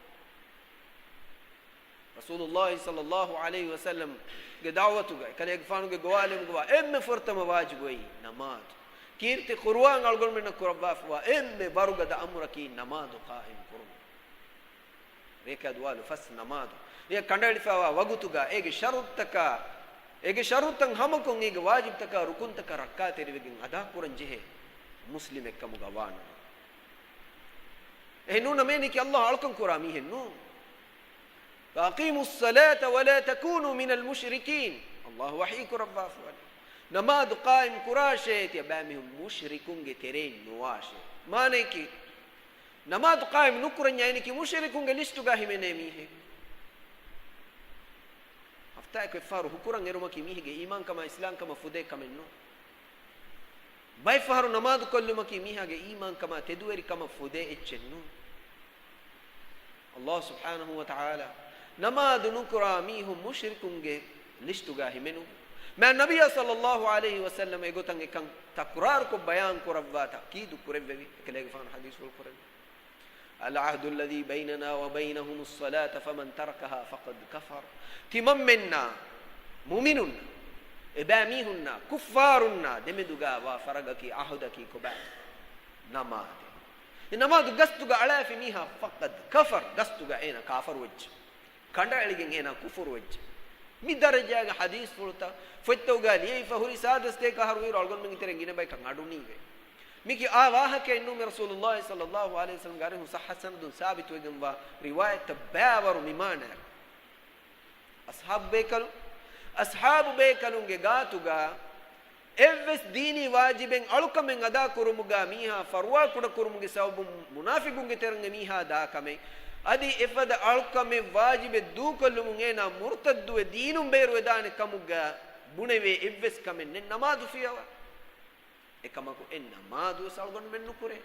ރަސޫލުﷲ ޞައްލައްލާހު ޢަލައިހި ވަސައްލަމްގެ ދަޢުވަތުގައި، ކަލޭގެފާނުގެ ގޮވާލުމުގަވާ އެންމެ ފުރަތަމަ ވާޖިބު އެއީ ނަމާދު. ކީރިތި ޤުރުއާން އަޅުގަނޑުމެންނަށް ކުރައްވާފަވާ އެންމެ ވަރުގަދަ އަމުރަކީ ނަމާދު ޤާއިމް ކުރުން. ރޭކާ ދުވާލު ފަސް ނަމާދު، އެ ކަނޑައެޅިފައިވާ ވަގުތުގަ އޭގެ ޝަރުޠުތަކާ، އޭގެ ޝަރުޠުތައް ހަމަކޮށް އޭގެ ވާޖިބުތަކާ ރުކުންތަކާ ރައްކާތެރިވެގެން އަދާކުރަން ޖެހޭ މުސްލިމެއްކަމުގަ ވާނަމަ، އެހެން ނޫން ނަމޭނެކި ﷲ އަޅުކަން ކުރާ މީހެއް ނޫން. وَأَقِيمُوا الصَّلَاةَ وَلَا تَكُونُوا مِنَ الْمُشْرِكِينَ. ﷲ ވަޙީ ކުރައްވާފަވަނީ، ނަމާދު ޤާއިމް ކުރާށޭ، ތިޔަބައިމީހުން މުޝްރިކުންގެ ތެރެއިން ނުވާށޭ. މާނަޔަކީ، ނަމާދު ޤާއިމް ނުކުރަންޏާ އޭނަކީ މުޝްރިކުންގެ ލިސްޓުގަ ހިމެނޭ މީހެއް. ހަފްތާއަކު އެއްފަހަރު ހުކުރަން އެރުމަކީ މީހެއްގެ އީމާންކަމާ އިސްލާމްކަމަށް ފުދޭ ކަމެއް ނޫން. ބައެއްފަހަރު ނަމާދު ކޮށްލުމަކީ މީހާގެ އީމާންކަމާ ތެދުވެރިކަމަށް ފުދޭ އެއްޗެއް ނޫން. ﷲ ސުބްޙާނަހު ވަތަޢާލާ ނަމާދު ނުކުރާ މީހުން މުޝްރިކުންގެ ލިސްޓުގަ ހިމެނު. މާތް ނަބިއްޔާ ޞައްލައްލާހު ޢަލައިހި ވަސައްލަމަ އެގޮތަށް އެކަން ތަކުރާރުކޮށް ބަޔާން ކުރައްވާ، ތައުކީދު ކުރެއްވެވި، އެކަލޭގެފާނު ޙަދީޘްފުޅު ކުރެއްވި. العهد الذي بيننا وبينهم الصلاة فمن تركها فقد كفر. ތިމަންމެންނާ، މުއުމިނުންނާ، އެބައިމީހުންނާ، ކުއްފާރުންނާ ދެމެދުގަ ވާ ފަރަގަކީ، ޢަހުދަކީ ކޮބާ؟ ނަމާދޭ. އެ ނަމާދު ގަސްތުގަ އަޅާފި މީހާ، فقد كفر، ގަސްތުގަ އޭނާ ކާފަރުވެއްޖެ. ކަނޑައެޅިގެން އޭނާ ކުފުރުވެއްޖެ. މި ދަރަޖާގެ ޙަދީޘްފުޅުތައް ފޮތްތަކުގަ ލިޔެވިފަ ހުރި ސާދަ ސަތޭކަ އަހަރު ވީއިރު އަޅުގަނޑުމެންގެ ތެރެއިން ގިނަ ބަޔަކަށް އަޑު ނީވޭ. މީކީ އާ ވާހަކައެއް ނޫން، މި ރަސޫލުﷲ ޞައްލަﷲ ޢަލައިހި ވަސައްލަމްގެ އަރިހުން ޞައްޙަ ސަނަދުން ސާބިތުވެގެންވާ ރިވާޔަތްތައް ބައިވަރު މި މާނައަށް. އަޞްޙާބު ބޭކަލުން، އަޞްޙާބު ބޭކަލުންގެ ގާތުގަ އެއްވެސް ދީނީ ވާޖިބެއް އަޅުކަމެއް އަދާކުރުމުގަ މީހާ ފަރުވާކުޑަކުރުމުގެ ސަބަބުން މުނާފިޤުންގެ ތެރެއިން އެމީހާ ދާ ކަމެއް، އަދި އެފަދަ އަޅުކަމެއް ވާޖިބެއް ދޫކޮށްލުމުން އޭނާ މުރުތައްދުވެ ދީނުން ބޭރުވެދާނެ ކަމުގަ ބުނެވޭ އެއްވެސް ކަމެއް ނެތް ނަމާދު ފިޔަވާ. އެކަމަކު އެ ނަމާދުވެސް އަޅުގަނޑުމެން ނުކުރޭ.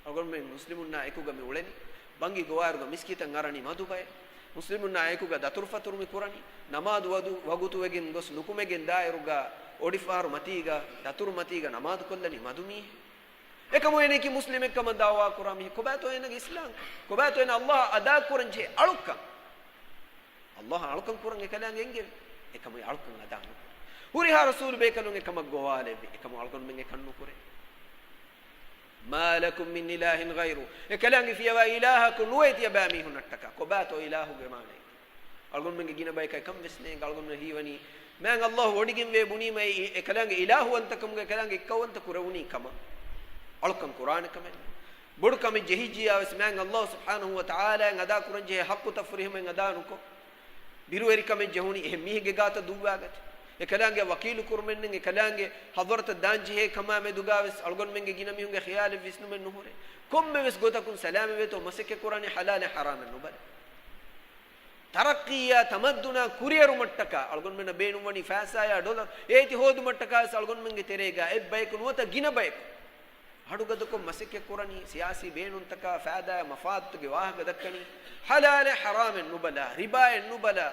އަޅުގަނޑުމެން މުސްލިމުންނާ އެކުގަ މި އުޅެނީ، ބަންގި ގޮވާއިރުގަ މިސްކިތަށް އަރަނީ މަދު ބައެއް. މުސްލިމުންނާ އެކުގަ ދަތުރުފަތުރު މި ކުރަނީ، ނަމާދު ވަދު ވަގުތުވެގެން ގޮސް ނުކުމެގެން ދާއިރުގަ އޮޑިފަހަރު މަތީގަ، ދަތުރު މަތީގަ ނަމާދު ކޮށްލަނީ މަދު މީހެއް. އެކަމު އޭނައަކީ މުސްލިމެއްކަމަށް ދަޢުވާ ކުރާ މީހެއް. ކޮބާތޯ އޭނަގެ އިސްލާމް؟ ކޮބާތޯ އޭނަ ﷲ އަށް އަދާކުރަން ޖެހޭ އަޅުކަން؟ ﷲ އަށް އަޅުކަން ކުރަން އެކަލާނގެ އެނގެވި. އެކަމު އެ އަޅުކަން އަދާ ނުކުރޭ. ހުރިހާ ރަސޫލު ބޭކަލުން އެކަމަށް ގޮވާލެއްވި. އެކަމު އަޅުގަނޑުމެން އެކަން ނުކުރޭ. ما لكم من إله غيره. އެކަލާނގެ ފިޔަވާ އިލާހަކު ނުވޭ ތިޔަބައިމީހުންނަށްޓަކާ. ކޮބާތޯ އިލާހުގެ މާނައެއް؟ އަޅުގަނޑުމެންގެ ގިނަ ބަޔަކަށް އެކަން ވެސް ނޭނގެ. އަޅުގަނޑުމެން ހީވަނީ، މާތް ﷲ ވޮޑިގެންވޭ ބުނީމަ އެ، އެކަލާނގެ އިލާހުވަންތަކަމުގެ އެކަލާނގެ އެއްކައުވަންތަ ކުރެވުނީ ކަމަށް. އަޅުކަން ކުރާނެ ކަމެއް ނޫން. ބޮޑު ކަމެއް ޖެހިއްޖިއްޔާ ވެސް މާތް ﷲ ސުބްޙާނަހޫ ވަތަޢާލާއަށް އަދާކުރަންޖެހޭ ޙައްޤުތައް ފުރިހަމައިން އަދާ ނުކޮށް، ބިރުވެރިކަމެއް ޖެހުނީ އެހެން މީހެއްގެ ގާތަށް ދުއްވާގަތެ. އެކަލާނގެ ވަކީލު ކުރުމެއް ނެތް، އެކަލާނގެ ޙަޟްރަތަށް ދާންޖެހޭ ކަމާ މެދުގާ ވެސް އަޅުގަނޑުމެންގެ ގިނަ މީހުންގެ ޚިޔާލެއް ވިސްނުމެއް ނުހުރޭ. ކޮންމެވެސް ގޮތަކުން ސަލާމަތްވޭތޯ މަސައްކަތް ކުރާނީ ޙަލާލެއް ޙަރާމެއް ނުބަލާ. ތަރައްޤީއާ ތަމައްދުނާ ކުރިއެރުމަށްޓަކާ އަޅުގަނޑުމެންނަށް ބޭނުންވަނީ ފައިސާއާ ޑޮލަރު. އޭތި ހޯދުމަށްޓަކާ ވެސް އަޅުގަނޑުމެންގެ ތެރޭގަ އެއްބަޔަކު ނުވަތަ ގިނަ ބަޔަކު ހަޑުގަދަކޮށް މަސައްކަތް ކުރަނީ، ސިޔާސީ ބޭނުންތަކާ ފައިދާއާ މަފާދުތަކުގެ ވާހަކަ ދައްކަނީ، ޙަލާލެއް ޙަރާމެއް ނުބަލާ، ރިބާއެއް ނުބަލާ،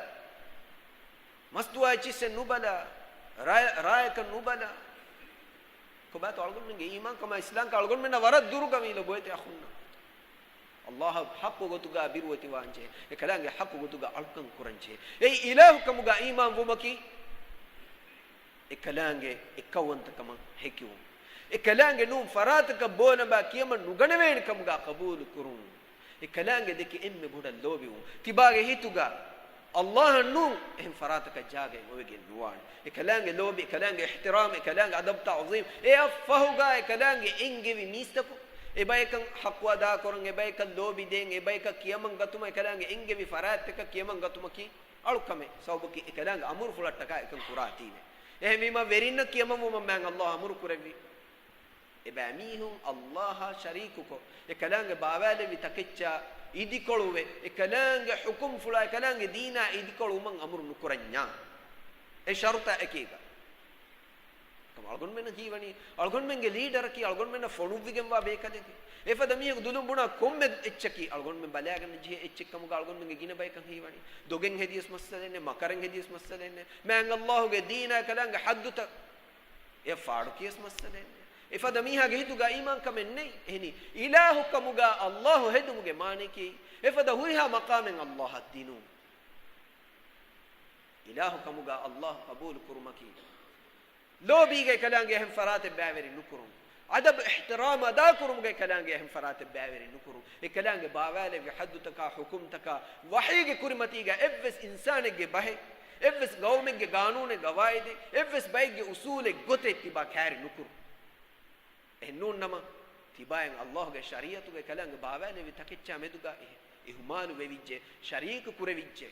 މަސްތުވާ އެއްޗިއްސެއް ނުބަލާ، ރާ-، ރާއަކަށް ނުބަލާ. ކޮބާތޯ އަޅުގަނޑުމެންގެ އީމާންކަމާ އިސްލާމްކަމާ އަޅުގަނޑުމެންނަށް ވަރަށް ދުރުގަ ވީލަ ބޮއެތި އަޚުންނަށް. ﷲ އަށް ޙައްޤު ގޮތުގަ ބިރުވެތިވާންޖެހޭ، އެކަލާނގެ ޙައްޤު ގޮތުގަ އަޅުކަން ކުރަންޖެހޭ. އެއީ އިލާހު ކަމުގަ އީމާން ވުމަކީ، އެކަލާނގެ އެއްކައުވަންތަކަމަށް ހެކިވުން. އެކަލާނގެ ނޫން ފަރާތަކަށް ބޯލަނބާ ކިޔަމަން ނުގަނެވޭނެ ކަމުގަ ޤަބޫލު ކުރުން. އެކަލާނގެ ދެކެ އެންމެ ބޮޑަށް ލޯބިވުން. ތިބާގެ ހިތުގަ ﷲ އަށް ނޫން އެހެން ފަރާތަކަށް ޖާގައެއް އޮވެގެން ނުވާނެ. އެކަލާނގެ ލޯބި، އެކަލާނގެ އިޙްތިރާމް، އެކަލާނގެ އަދަބް ތަޢުޒީމް، އެއަށްފަހުގަ އެކަލާނގެ އެންގެވި މީސްތަކުން އެބަޔަކަށް ޙައްޤު އަދާކުރަން، އެބަޔަކަށް ލޯބި ދޭން، އެބަޔަކަށް ކިޔަމަން ގަތުމަށް، އެކަލާނގެ އެންގެވި ފަރާތްތަކަށް ކިޔަމަން ގަތުމަކީ އަޅުކަމެއް. ސަބަބަކީ އެކަލާނގެ އަމުރުފުޅަށްޓަކާ އެކަން ކުރާތީވެ. އެހެންވީމަ ވެރިންނަށް ކިޔަމަންވުމަށް މާތް ﷲ އަމުރު ކުރެއްވި. އެބައިމީހުން ﷲ އާ ޝަރީކުކޮށް، އެކަލާނގެ ބާވާލެއްވި ތަކެއްޗާ އިދިކޮޅުވެ، އެކަލާނގެ ޙުކުމްފުޅާ އެކަލާނގެ ދީނާ އިދިކޮޅުވުމަށް އަމުރު ނުކުރަންޏާ. އެ ޝަރުޠާ އެކީގަ. އަޅުގަނޑުމެންނަށް ހީވަނީ، އަޅުގަނޑުމެންގެ ލީޑަރަކީ އަޅުގަނޑުމެންނަށް ފޮނުއްވިގެންވާ ބޭކަލެކޭ. އެފަދަ މީހަކު ދުލުން ބުނާ ކޮންމެ އެއްޗަކީ އަޅުގަނޑުމެން ބަލާގަންނަ ޖެހޭ އެއްޗެއް ކަމުގަ އަޅުގަނޑުމެންގެ ގިނަ ބަޔަކަށް ހީވަނީ. ދޮގެއް ހެދިޔަސް މައްސަލައެއް ނެތް، މަކަރެއް ހެދިޔަސް މައްސަލައެއް ނެތް. މާތް ﷲ ގެ ދީނާ އެކަލާނގެ ޙައްދުތައް އެ ފާޑުކިޔަސް މައްސަލައެއް ނެތް. އެފަދަ މީހާގެ ހިތުގަ އީމާންކަމެއް ނެތް. އެހެނީ، އިލާހު ކަމުގަ ﷲ ހެދުމުގެ މާނައަކީ، އެފަދަ ހުރިހާ މަޤާމެއް ﷲ އަށް ދިނުން. އިލާހު ކަމުގަ ﷲ ޤަބޫލު ކުރުމަކީ، ލޯބީގަ އެކަލާނގެ އެހެން ފަރާތެއް ބައިވެރި ނުކުރުން. އަދަބު އިޙްތިރާމް އަދާކުރުމުގަ އެކަލާނގެ އެހެން ފަރާތެއް ބައިވެރި ނުކުރުން. އެކަލާނގެ ބާވާލެއްވި ޙައްދުތަކާ ޙުކުމްތަކާ ވަޙީގެ ކުރިމަތީގަ އެއްވެސް އިންސާނެއްގެ ބަހެއް، އެއްވެސް ގައުމެއްގެ ގާނޫނެއް ގަވާއިދެއް، އެއްވެސް ބައެއްގެ އުޞޫލެއް ގޮތެއް ތިބާ ކައިރި ނުކުރުން. އެހެންނޫން ނަމަ، ތިބާއިން ﷲ ގެ ޝަރީޢަތުގަ އެކަލާނގެ ބާވާލެއްވި ތަކެއްޗާ މެދުގަ އިހުމާލު ވެވިއްޖެ، ޝަރީކު ކުރެވިއްޖެ.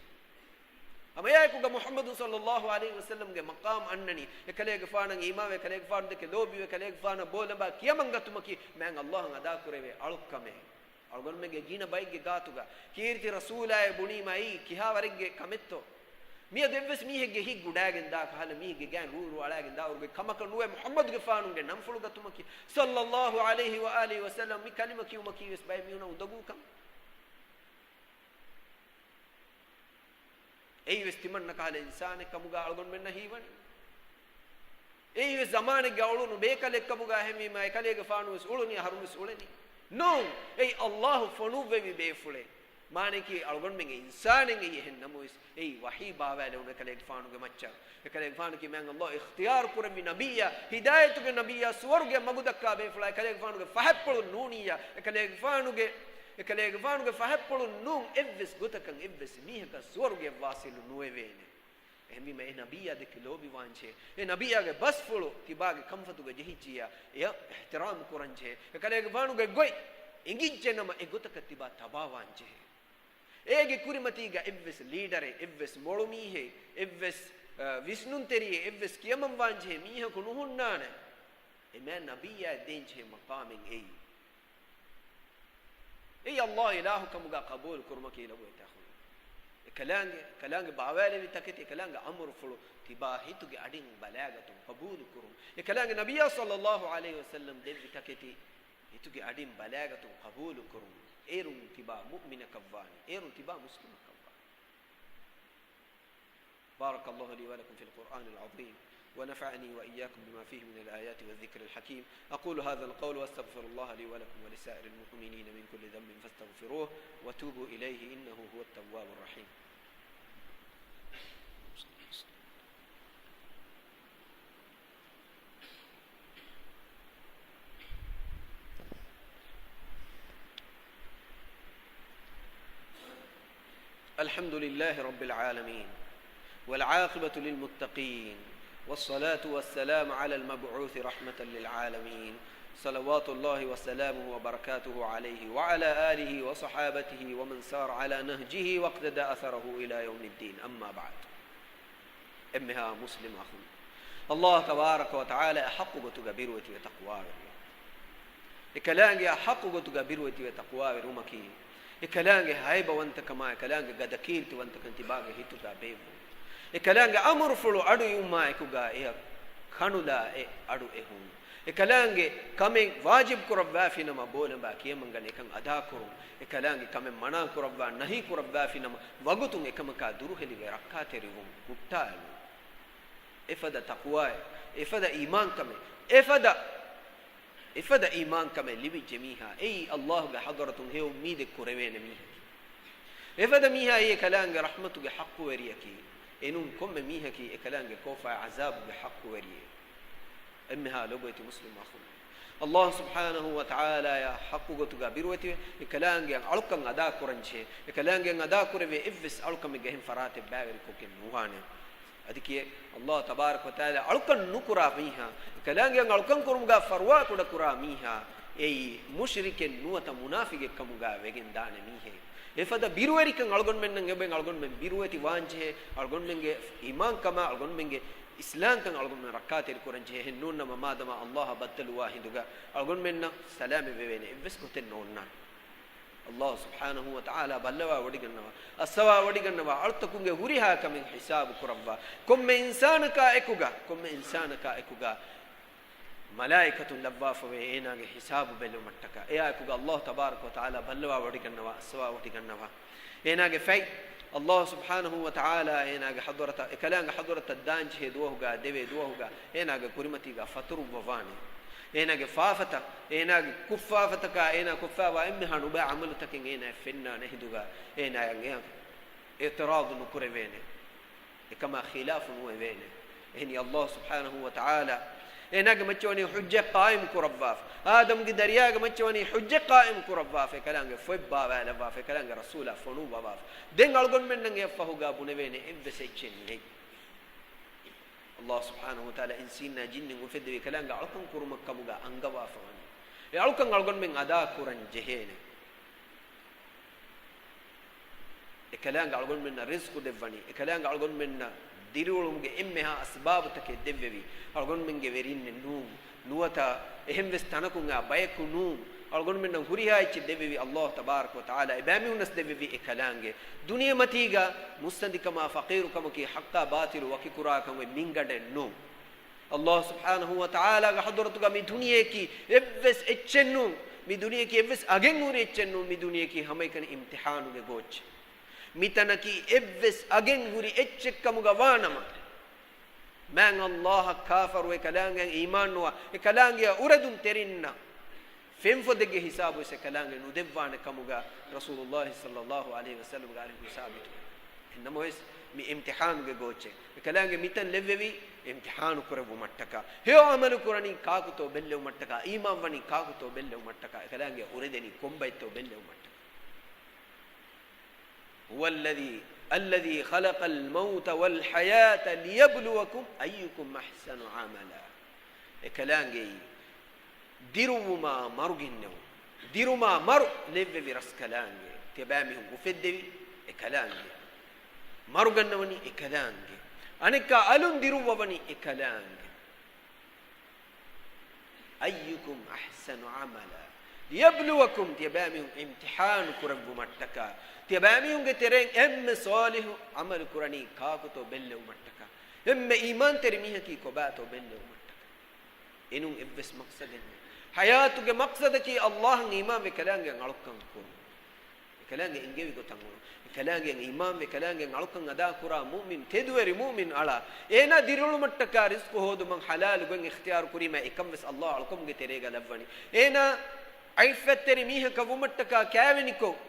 ހަމައެއާއެކުގަ މުޙައްމަދު ޞައްލައްލާހު ޢަލައިހި ވަސައްލަމްގެ މަޤާމް އަންނަނީ، އެކަލޭގެފާނަށް އީމާންވެ، އެކަލޭގެފާނު ދެކެ ލޯބިވެ، އެކަލޭގެފާނަށް ބޯލަނބާ ކިޔަމަން ގަތުމަކީ މާތް ﷲ އަށް އަދާކުރެވޭ އަޅުކަމެއް. އަޅުގަނޑުމެންގެ ގިނަ ބައެއްގެ ގާތުގަ ކީރިތި ރަސޫލާއޭ ބުނީމައި ކިހާވަރެއްގެ ކަމެއްތޯ؟ މިއަދު އެއްވެސް މީހެއްގެ ހިތް ގުޑާގެން ދާ ކަހަލަ، މީހެއްގެ ގާތް ރޫރޫ އަޅާގެން ދާވަރުގެ ކަމަކަށް ނުވޭ މުޙައްމަދުގެފާނުގެ ނަންފުޅު ގަތުމަކީ، ޞައްލައްލާހު ޢަލައިހި ވައާލިހި ވަސައްލަމް، މި ކަލިމަ ކިޔުމަކީ ވެސް ބައެއް މީހުނަށް އުނދަގޫ ކަމެއް. އެއީވެސް ތިމަންނަ ކަހަލަ އިންސާނެއް ކަމުގަ އަޅުގަނޑުމެންނަށް ހީވަނީ. އެއީވެސް ޒަމާނެއްގަ އުޅުނު ބޭކަލެއް ކަމުގަ އެހެންވީމަ، އެކަލޭގެފާނުވެސް އުޅުނީ، އަހަރުންވެސް އުޅެނީ. ނޫން، އެއީ ﷲ ފޮނުއްވެވި ބޭފުޅެއް. މާނައަކީ އަޅުގަނޑުމެންގެ އިންސާނެއް އެއީ. އެހެން ނަމަވެސް، އެއީ ވަޙީ ބާވާލެވުނު އެކަލޭގެފާނުގެ މައްޗަށް. އެކަލޭގެފާނަކީ މާތް ﷲ އިޚްތިޔާރު ކުރެއްވި ނަބިއްޔާ، ހިދާޔަތުގެ ނަބިއްޔާ، ސުވަރުގެ މަގު ދައްކާ ބޭފުޅާ، އެކަލޭގެފާނުގެ ފަހަތްޕުޅު ނޫނިއްޔާ، އެކަލޭގެފާނުގެ އެކަލޭގެފާނުގެ ފަހަތްޕުޅުން ނޫން އެއްވެސް ގޮތަކަށް އެއްވެސް މީހަކަށް ސުވަރުގެއަށް ވާސިލު ނުވެވޭނެ. އެހެންވީމަ އެ ނަބިއްޔާ ދެކެ ލޯބިވާންޖެހޭ. އެ ނަބިއްޔާގެ ބަސްފުޅު ތިބާގެ ކަންފަތުގަ ޖެހިއްޖިއްޔާ އެއަށް އިޙްތިރާމް ކުރަންޖެހޭ. އެކަލޭގެފާނުގެ ގޮތް އެނގިއްޖެނަމަ އެ ގޮތަކަށް ތިބާ ތަބާވާންޖެހޭ. އޭގެ ކުރިމަތީގަ އެއްވެސް ލީޑަރެއް، އެއްވެސް މޮޅު މީހެއް، އެއްވެސް، އަ، ވިސްނުންތެރިއެއް، އެއްވެސް ކިޔަމަންވާންޖެހޭ މީހަކު ނުހުންނާނެ. އެމާ ނަބިއްޔާ ދޭންޖެހޭ މަޤާމެއް އެއީ. އެއީ ﷲ އިލާހު ކަމުގަ ޤަބޫލު ކުރުމަކީ ލޮބުވެތި އަޚުން. އެކަލާނގެ، ކަލާނގެ ބާވާލެވި ތަކެތި، އެކަލާނގެ އަމުރުފުޅު ތިބާ ހިތުގެ އަޑިން ބަލާގަތުން ޤަބޫލު ކުރުން. އެކަލާނގެ ނަބިއްޔާ ޞައްލައްލާހު ޢަލައިހި ވަސައްލަމް ދެއްވި ތަކެތި ހިތުގެ އަޑިން ބަލާގަތުން ޤަބޫލު ކުރުން. އޭރުން ތިބާ މުއުމިނަކަށްވާނެ. އޭރުން ތިބާ މުސްލިމަކަށްވާނެ. بارك الله لي ولكم في القرآن العظيم، ونفعني وإياكم بما فيه من الآيات والذكر الحكيم. أقول هذا القول وأستغفر الله لي ولكم ولسائر المؤمنين من كل ذنب فاستغفروه وتوبوا إليه إنه هو التواب الرحيم. الحمد لله رب العالمين، والعاقبة للمتقين، والصلاة والسلام على المبعوث رحمة للعالمين، صلوات الله وسلامه وبركاته عليه وعلى آله وصحابته ومن سار على نهجه واقتدى أثره إلى يوم الدين. أما بعد. އެންމެހާ މުސްލިމް އަޚުން، ﷲ ތަބާރަކަ ވަތަޢާލާ ޙައްޤު ގޮތުގަ ބިރުވެތިވެ ތަޤްވާވެރިވެ. އެކަލާނގެއާ ޙައްޤު ގޮތުގަ ބިރުވެތިވެ ތަޤްވާވެރިވުމަކީ، އެކަލާނގެ ހައިބަވަންތަކަމާ، އެކަލާނގެ ގަދަ ކީރިތިވަންތަކަން ތިބާގެ ހިތުގަ ބޭއްވުން. އެކަލާނގެ އަމުރުފުޅު އަޑުއިވުމާ އެކުގަ އެއަށް ކަނުލާ އެ އަޑު އެހުން. އެކަލާނގެ ކަމެއް ވާޖިބް ކުރައްވާފިނަމަ ބޯލަނބާ ކިޔަމަންގަނެ އެކަން އަދާކުރުން. އެކަލާނގެ ކަމެއް މަނާ ކުރައްވާ ނަހީ ކުރައްވާފިނަމަ ވަގުތުން އެކަމަކާ ދުރުހެލިވެ ރައްކާތެރިވުން ހުއްޓާލުން. އެފަދަ ތަޤްވާއެއް، އެފަދަ އީމާންކަމެއް، އެފަދަ، އެފަދަ އީމާންކަމެއް ލިބިއްޖެ މީހާ އެއީ ﷲގެ ޙަޟްރަތުން ހެޔޮ އުއްމީދެއް ކުރެވޭނެ މީހެކޭ. އެފަދަ މީހާ އެއީ އެކަލާނގެ ރަޙްމަތުގެ ޙައްޤުވެރިޔަކީ. އެނޫން ކޮންމެ މީހަކީ އެކަލާނގެ ކޯފާ ޢަޒާބުގެ ޙައްޤުވެރިއެއް. އެންމެހާ ލޮބުވެތި މުސްލިމް އަޚުން، ﷲ ސުބްޙާނަހޫ ވަތަޢާލާޔާ ޙައްޤު ގޮތުގަ ބިރުވެތިވެ، އެކަލާނގެ އަޅުކަން އަދާކުރަންޖެހޭ. އެކަލާނގެ އަދާކުރެވޭ އެއްވެސް އަޅުކަމެއްގަ އެހެން ފަރާތެއް ބައިވެރިކޮށްގެން ނުވާނެ. އަދި ކިޔޭ، ﷲ ތަބާރަކަ ވަތަޢާލާ އަޅުކަން ނުކުރާ މީހާ، އެކަލާނގެ އަޅުކަން ކުރުމުގަ ފަރުވާ ކުޑަކުރާ މީހާ، އެއީ މުޝްރިކެއް ނުވަތަ މުނާފިގެއް ކަމުގަ ވެގެން ދާނެ މީހެއް. އެފަދަ ބިރުވެރިކަން އަޅުގަނޑުމެންނަށް އެބައިން އަޅުގަނޑުމެން ބިރުވެތި ވާންޖެހޭ، އަޅުގަނޑުމެންގެ އީމާންކަމާ، އަޅުގަނޑުމެންގެ އިސްލާމްކަން އަޅުގަނޑުމެން ރައްކާތެރިކުރަން ޖެހޭ. އެހެން ނޫންނަމަ މާދަމާ ﷲ އަށް ބައްދަލުވާ ހިނދުގަ އަޅުގަނޑުމެންނަށް ސަލާމަތް ވެވޭނެ އެއްވެސް ގޮތެއް ނޯންނާނެ. ﷲ ސުބްޙާނަހޫ ވަތަޢާލާ ބައްލަވާ ވޮޑިގަންނަވާ، އައްސަވާ ވޮޑިގަންނަވާ، އަޅުތަކުންގެ ހުރިހާ ކަމެއް ހިސާބު ކުރައްވާ. ކޮންމެ އިންސާނަކާ އެކުގަ، ކޮންމެ އިންސާނަކާ އެކުގަ މަލާއިކަތުން ލައްވާފަވޭ އޭނާގެ ހިސާބު ބެލުމަށްޓަކާ. އެއާއެކުގަ ﷲ ތަބާރަކަ ވަތަޢާލާ ބައްލަވާ ވޮޑިގަންނަވާ، އައްސަވާ ވޮޑިގަންނަވާ. އޭނާގެ ފަތް، ﷲ ސުބްޙާނަހޫ ވަތަޢާލާ އޭނާގެ ޙަޟްރަތަށް، އެކަލާނގެ ޙަޟްރަތަށް ދާންޖެހޭ ދުވަހުގަ، ދެވޭ ދުވަހުގަ، އޭނާގެ ކުރިމަތީގަ ފަތުރުއްވަވާނެ. އޭނާގެ ފާފަތައް، އޭނާގެ ކުށްފާފަތަކާ، އޭނާ ކޮށްފާވާ އެންމެހާ ނުބައި ޢަމަލުތަކެއް އޭނާއަށް ފެންނާނެ ހިނދުގަ، އޭނާއަށް އެއަށް އިޢުތިރާޟު ނުކުރެވޭނެ. އެކަމާ ޚިލާފު ނުވެވޭނެ. އެހެނީ ﷲ ސުބްޙާނަހޫ ވަތަޢާލާ އޭނާގެ މައްޗަށް ވަނީ ޙުއްޖަތް ޤާއިމް ކުރައްވާފަ. އާދަމްގެ ދަރިޔާގެ މައްޗަށް ވަނީ ޙުއްޖަތް ޤާއިމް ކުރައްވާފަ. އެކަލާނގެ ފޮތް ބާވާލައްވާފަ. އެކަލާނގެ ރަސޫލާ ފޮނުއްވަވާފަ. ދެން އަޅުގަނޑުމެންނަށް އެއަށްފަހުގަ ބުނެވޭނެ އެއްވެސް އެއްޗެއް ނެތް. ﷲ ސުބްޙާނަހޫ ވަތަޢާލާ އިންސީންނާ ޖިންނިން އުފެއްދެވި އެކަލާނގެ އަޅުކަން ކުރުމަށް ކަމުގަ އަންގަވާފަ ވަނީ. އެ އަޅުކަން އަޅުގަނޑުމެން އަދާ ކުރަން ޖެހޭނެ. އެކަލާނގެ އަޅުގަނޑުމެންނަށް ރިޒްޤު ދެއްވަނީ، އެކަލާނގެ އަޅުގަނޑުމެންނަށް ދިރިއުޅުމުގެ އެންމެހާ އަސްބާބުތަކެއް ދެއްވެވި، އަޅުގަނޑުމެންގެ ވެރިންނެއް ނޫން، ނުވަތަ އެހެންވެސް ތަނަކުން އާ ބަޔަކު ނޫން، އަޅުގަނޑުމެންނަށް ހުރިހާ އެއްޗެއް ދެއްވެވި ﷲ ތަބާރަކަ ވަތަޢާލާ އެބައިމީހުންނަސް ދެއްވެވި އެކަލާނގެ ދުނިޔެމަތީގަ މުއްސަނދިކަމާ ފަޤީރުކަމަކީ ޙައްޤާ ބާޠިލު ވަކިކުރާކަމެއް މިންގަނޑެއް ނޫން. ﷲ ސުބްޙާނަހޫ ވަތަޢާލާގެ ޙަޟްރަތުގަ މި ދުނިޔެއަކީ އެއްވެސް އެއްޗެއް ނޫން. މި ދުނިޔެއަކީ އެއްވެސް އަގެއް ހުރި އެއްޗެއް ނޫން. މި ދުނިޔެއަކީ ހަމައެކަނި އިމްތިޙާނުގެ ގޯއްޗެއް. މިތަނަކީ އެއްވެސް އަގެއް ހުރި އެއްޗެއް ކަމުގަ ވާނަމަ، މާތް ﷲ އަށް ކާފަރުވެ، އެކަލާނގެއަށް އީމާންނުވާ، އެކަލާނގެއަށް އުރެދުންތެރިންނަށް ފެންފޮދެއްގެ ހިސާބުވެސް އެކަލާނގެ ނުދެއްވާނެ ކަމުގަ ރަސޫލުﷲ ޞައްލަﷲ ޢަލައިހި ވަސައްލަމްގެ އަރިހު ސާބިތު. އެހެންނަމަވެސް، މި އިމްތިޙާނުގެ ގޯއްޗެއް. އެކަލާނގެ މިތަން ލެއްވެވީ އިމްތިޙާނު ކުރެއްވުމަށްޓަކާ. ހެޔޮ ޢަމަލު ކުރަނީ ކާކުތޯ ބެއްލެވުމަށްޓަކާ. އީމާން ވަނީ ކާކުތޯ ބެއްލެވުމަށްޓަކާ. އެކަލާނގެ އުރެދެނީ ކޮންބައެއްތޯ ބެއްލެވުމަށްޓަކާ. هو الذي، الذي خلق الموت والحياة ليبلوكم أيكم أحسن عملا. އެކަލާނގެއީ ދިރުއްވުމާ މަރުގެންނެވުން. ދިރުމާ މަރު ލެއްވެވި ރަސްކަލާނގެ. ތިޔަބައިމީހުން އުފެއްދެވި އެކަލާނގެ. މަރުގަންނަވަނީ އެކަލާނގެ. އަނެއްކާ އަލުން ދިރުއްވަވަނީ އެކަލާނގެ. أيكم أحسن عملا ليبلوكم، ތިޔަބައިމީހުން އިމްތިޙާނު ކުރެއްވުމަށްޓަކާ، ތިޔަބައިމީހުންގެ ތެރެއިން އެންމެ ޞާލިޙު ޢަމަލު ކުރަނީ ކާކުތޯ ބެއްލެވުމަށްޓަކާ، އެންމެ އީމާންތެރި މީހަކީ ކޮބާތޯ ބެއްލެވުމަށްޓަކާ. އެނޫން އެއްވެސް މަޤްޞަދެއް ނެތް. ޙަޔާތުގެ މަޤްޞަދަކީ ﷲ އަށް އީމާންވެ ކަލާނގެ އަޅުކަން ކުރުން. އެކަލާނގެ އެންގެވި ގޮތަށް އުޅުން. އެކަލާނގެ އީމާންވެ ކަލާނގެ އަޅުކަން އަދާކުރާ މުއުމިން، ތެދުވެރި މުއުމިން އަޅާ. އޭނާ ދިރިއުޅުމަށްޓަކާ ރިޒްޤު ހޯދުމަށް ޙަލާލު ގޮތް އިޚްތިޔާރު ކުރީމާ އެކަން ވެސް ﷲ އަޅުކަމުގެ ތެރޭގަ ލައްވަނީ. އޭނާ ޢިއްފަތްތެރި މީހަކަށް ވުމަށްޓަކާ ކާވެނިކޮށް،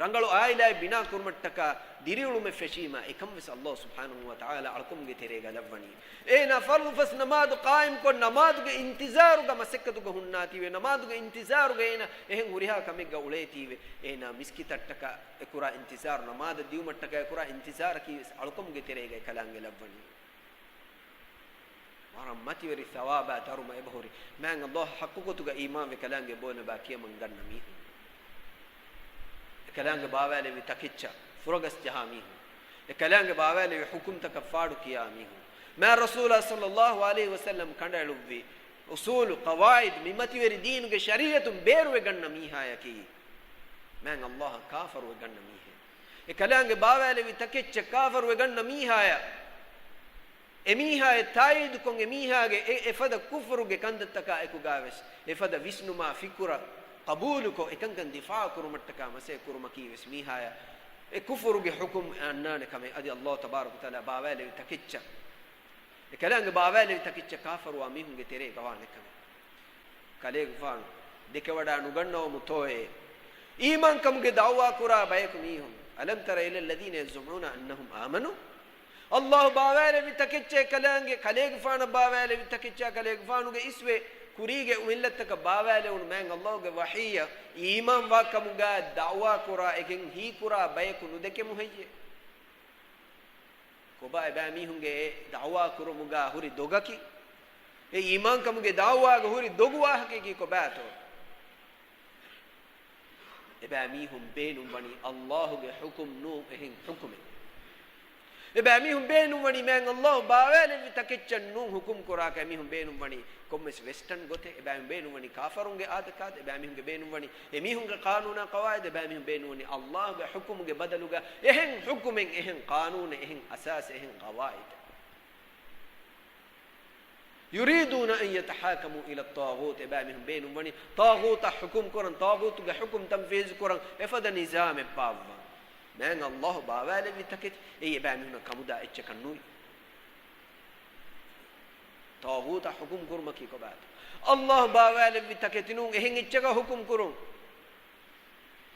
ރަނގަޅު ޢާއިލާއެއް ބިނާ ކުރުމަށްޓަކާ ދިރިއުޅުމެއް ފެށީމާ އެކަން ވެސް ﷲ ސުބްޙާނަހޫ ވަތަޢާލާ އަޅުކަމުގެ ތެރޭގަ ލައްވަނީ. އޭނާ ފަރުޟު ފަސް ނަމާދު ޤާއިމްކޮށް، ނަމާދުގެ އިންތިޒާރުގަ މަސައްކަތުގަ ހުންނާތީވެ، ނަމާދުގެ އިންތިޒާރުގަ އޭނާ އެހެން ހުރިހާ ކަމެއްގަ އުޅޭތީވެ، އޭނާ މިސްކިތަށްޓަކާ އެކުރާ އިންތިޒާރު، ނަމާދަށް ދިއުމަށްޓަކާ އެކުރާ އިންތިޒާރަކީ ވެސް އަޅުކަމުގެ ތެރޭގަ އެކަލާނގެ ލައްވަނީ. ވަރަށް މަތިވެރި ޘަވާބާ ދަރުމަ އެބަހުރި. މާތް ﷲ އަށް ޙައްޤު ގޮތުގަ އީމާންވެ ކަލާނގެ ބޯ ނަބާ ކިޔަމަން ގަންނަ މީހުން. އެކަލާނގެ ބާވާލެއްވި ތަކެއްޗަށް ފުރަގަސް ޖަހާ މީހުން. އެކަލާނގެ ބާވާލެއްވި ޙުކުމްތަކަށް ފާޑު ކިޔާ މީހުން. މާތް ރަސޫލާ ޞައްލައްލާހު ޢަލައިހި ވަސައްލަމް ކަނޑައެޅުއްވި އުޞޫލު، ޤަވާޢިދު، މި މަތިވެރި ދީނުގެ ޝަރީޢަތުން ބޭރުވެ ގަންނަ މީހާޔަކީ މާތް ﷲ އަށް ކާފަރުވެ ގަންނަ މީހެއް. އެކަލާނގެ ބާވާލެއްވި ތަކެއްޗަށް ކާފަރުވެ ގަންނަ މީހާޔަށް، އެމީހާޔަށް ތާއީދުކޮށް، އެމީހާގެ އެ، އެފަދަ ކުފުރުގެ ކަންތައްތަކާ އެކުގަވެސް، އެފަދަ ވިސްނުމާ ފިކުރަށް ޤަބޫލުކޮށް، އެކަންކަން ދިފާޢު ކުރުމަށްޓަކާ މަސައްކަތް ކުރުމަކީވެސް މީހާޔަށް އެ ކުފުރުގެ ޙުކުމް އަންނާނެ ކަމެއް. އަދި ﷲ ތަބާރަކަ ވަތަޢާލާ ބާވާލެއްވި ތަކެއްޗަށް، އެކަލާނގެ ބާވާލެއްވި ތަކެއްޗަށް ކާފަރުވާ މީހުންގެ ތެރޭގަ ވާނެ ކަމެއް. ކަލޭގެފާނު ދެކެވަޑާ ނުގަންނަވަމުތޯއޭ؟ އީމާންކަމުގެ ދަޢުވާ ކުރާ ބަޔަކު މީހުން. ألم تر إلى الذين يزعمون أنهم آمنوا. ﷲ ބާވާލެއްވި ތަކެއްޗޭ ކަލާނގެ، ކަލޭގެފާނަށް ބާވާލެއްވި ތަކެއްޗާ ކަލޭގެފާނުގެ އިސްވެ ކުރީގެ އުމިއްލަތަކަށް ބާވާލެވުނު މާތް ﷲގެ ވަޙީއަށް އީމާންވާ ކަމުގަ ދަޢުވާ ކުރާ އެކަން ހީކުރާ ބަޔަކު ނުދެކެމު ހެއްޔޭ؟ ކޮބާ އެބައިމީހުންގެ އެ ދަޢުވާ ކުރުމުގަ ހުރި ދޮގަކީ؟ އެ އީމާންކަމުގެ ދަޢުވާގަ ހުރި ދޮގު ވާހަކައަކީ ކޮބާތޯ؟ އެބައިމީހުން ބޭނުންވަނީ ﷲގެ ޙުކުމް ނޫން އެހެން ޙުކުމެއް. އެބައިމީހުން ބޭނުންވަނީ މާތް ﷲ ބާވާލެއްވި ތަކެއްޗަށް ނޫން ޙުކުމް ކުރާކަށް. އެމީހުން ބޭނުންވަނީ ކޮންމެސް ވެސްޓަން ގޮތެއް. އެބައިމީހުން ބޭނުންވަނީ ކާފަރުންގެ އާދަކާދަ. އެބައިމީހުންގެ ބޭނުންވަނީ އެމީހުންގެ ޤާނޫނާ ޤަވާޢިދު. އެބައިމީހުން ބޭނުންވަނީ ﷲގެ ޙުކުމުގެ ބަދަލުގަ އެހެން ޙުކުމެއް، އެހެން ޤާނޫނެއް، އެހެން އަސާސެއް، އެހެން ޤަވާޢިދެއް. يريدون أن يتحاكموا إلى الطاغوت. އެބައިމީހުން ބޭނުންވަނީ ޠާޣޫތަށް ޙުކުމް ކުރަން، ޠާޣޫތުގެ ޙުކުމް ތަންފީޒު ކުރަން އެފަދަ ނިޒާމެއް ބާއްވަން. މާތް ﷲ ބާވާލެއްވި ތަކެތި އެއީ އެބައިމީހުންނަށް ކަމުދާ އެއްޗަކަށް ނުވި. ޠާޣޫތަށް ޙުކުމް ކުރުމަކީ ކޮބާތޯ؟ ﷲ ބާވާލެއްވި ތަކެތި ނޫން އެހެން އެއްޗަކަށް ޙުކުމް ކުރުން.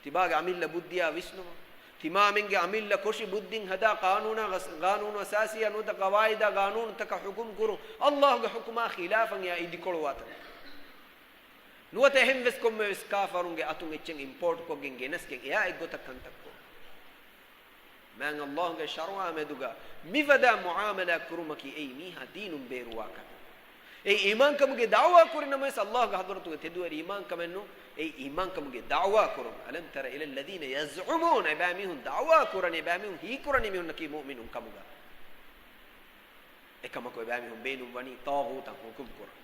ތިބާގެ އަމިއްލަ ބުއްދިއާ ވިސްނުމަށް، ތިމާމެންގެ އަމިއްލަ ކޮށި ބުއްދިން ހަދާ ޤާނޫނާ، ޤާނޫނު އަސާސީއާ ނުވަތަ ޤަވާޢިދާ ޤާނޫނުތަކަށް ޙުކުމް ކުރުން، ﷲގެ ޙުކުމާ ޚިލާފަށް އެއާ އިދިކޮޅުވާތަން. ނުވަތަ އެހެން ވެސް ކޮންމެ ވެސް ކާފަރުންގެ އަތުން އެއްޗެއް އިމްޕޯޓް ކޮށްގެން ގެނެސްގެން އެއާ އެއްގޮތަށް ކަންތައް ކުރުން. މާތް ﷲގެ ޝަރުޢާ މެދުގަ މިފަދަ މުޢާމަލާތް ކުރުމަކީ އެއީ މީހާ ދީނުން ބޭރުވާ ކަމެއް. އެއީ އީމާންކަމުގެ ދަޢުވާ ކުރި ނަމަވެސް، ﷲގެ ޙަޟްރަތުގަ ތެދުވެރި އީމާންކަމެއް ނޫން. އެއީ އީމާންކަމުގެ ދަޢުވާ ކުރުން. ألم تر إلى الذين يزعمون، އެބައިމީހުން ދަޢުވާ ކުރަނީ، އެބައިމީހުން ހީކުރަނީ މީހުންނަކީ މުއުމިނުން ކަމުގަ. އެކަމަކު އެބައިމީހުން ބޭނުންވަނީ ޠާޣޫތަށް ޙުކުމް ކުރަން.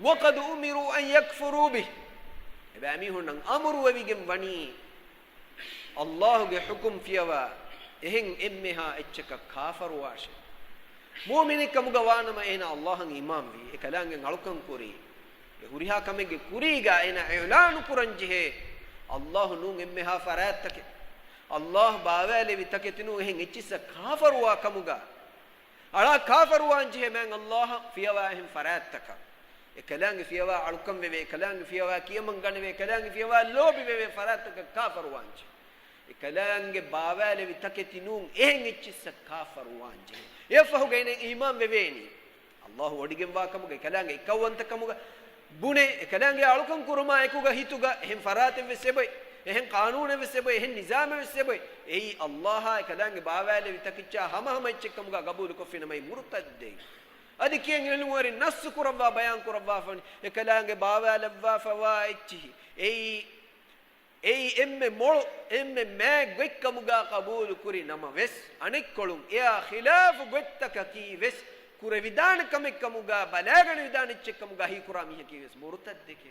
وقد أمروا أن يكفروا به، އެބައިމީހުންނަށް އަމުރުވެވިގެން ވަނީ، ﷲގެ ޙުކުމް ފިޔަވާ އެހެން އެންމެހާ އެއްޗަކަށް ކާފަރުވާށޭ. މުއުމިނެއް ކަމުގަ ވާނަމަ އޭނާ ﷲ އަށް އީމާންވީ، އެކަލާނގެ އަޅުކަން ކުރީ، އެ ހުރިހާ ކަމެއްގެ ކުރީގަ އޭނާ އިޢުލާނު ކުރަން ޖެހޭ، ﷲ ނޫން އެންމެހާ ފަރާތްތަކެއް، ﷲ ބާވާލެވި ތަކެތި ނޫން އެހެން އެއްޗިއްސަށް ކާފަރުވާ ކަމުގަ. އަޅާ ކާފަރުވާން ޖެހޭ މާތް ﷲ އަށް ފިޔަވާ އެހެން ފަރާތްތަކަށް. އެކަލާނގެ ފިޔަވާ އަޅުކަން ވެވޭ، އެކަލާނގެ ފިޔަވާ ކިޔަމަން ގަނެވޭ، އެކަލާނގެ ފިޔަވާ ލޯބި ވެވޭ ފަރާތްތަކަށް ކާފަރުވާން ޖެހޭ. އެކަލާނގެ ބާވާލެވި ތަކެތި ނޫން އެހެން އެއްޗިއްސަށް ކާފަރުވާން ޖެހޭ. އެއަށްފަހުގަ އޭނަ އީމާން ވެވޭނީ. ﷲ ވޮޑިގެންވާ ކަމުގަ، އެކަލާނގެ އެއްކައުވަންތަ ކަމުގަ ބުނެ، އެކަލާނގެ އަޅުކަން ކުރުމާ އެކުގަ ހިތުގަ އެހެން ފަރާތެއް ވެސް އެބައޮތް. އެހެން ޤާނޫނެއް ވެސް އެބޮތް، އެހެން ނިޒާމެއް ވެސް އެބޮތް. އެއީ އައްލާހާއި އެކަލާނގެ ބާވާލެއްވި ތަކެއްޗާ ހަމަހަމަ އެއްޗެއްކަމުގާ ގަބޫލުކޮށްފިނަމަ އެއީ މުރުތައްދެއް. އަދި ކިޔަން އެޅުންވަރި ނައްޞު ކުރައްވާ ބަޔާން ކުރައްވާފަވަނީ އެކަލާނގެ ބާވާލައްވާފަވާ އެއްޗިހި. އެއީ، އެއީ އެންމެ މޮޅު، އެންމެ މާތް ގޮތްކަމުގާ ޤަބޫލު ކުރި ނަމަވެސް، އަނެއްކޮޅުން އެއާ ޚިލާފު ގޮތްތަކަކީ ވެސް ކުރެވިދާނެ ކަމެއްކަމުގާ، ބަލާގަނެވިދާނެ އެއްޗެއްކަމުގާ ހީކުރާ މީހަކީ ވެސް މުރުތައްދެކޭ.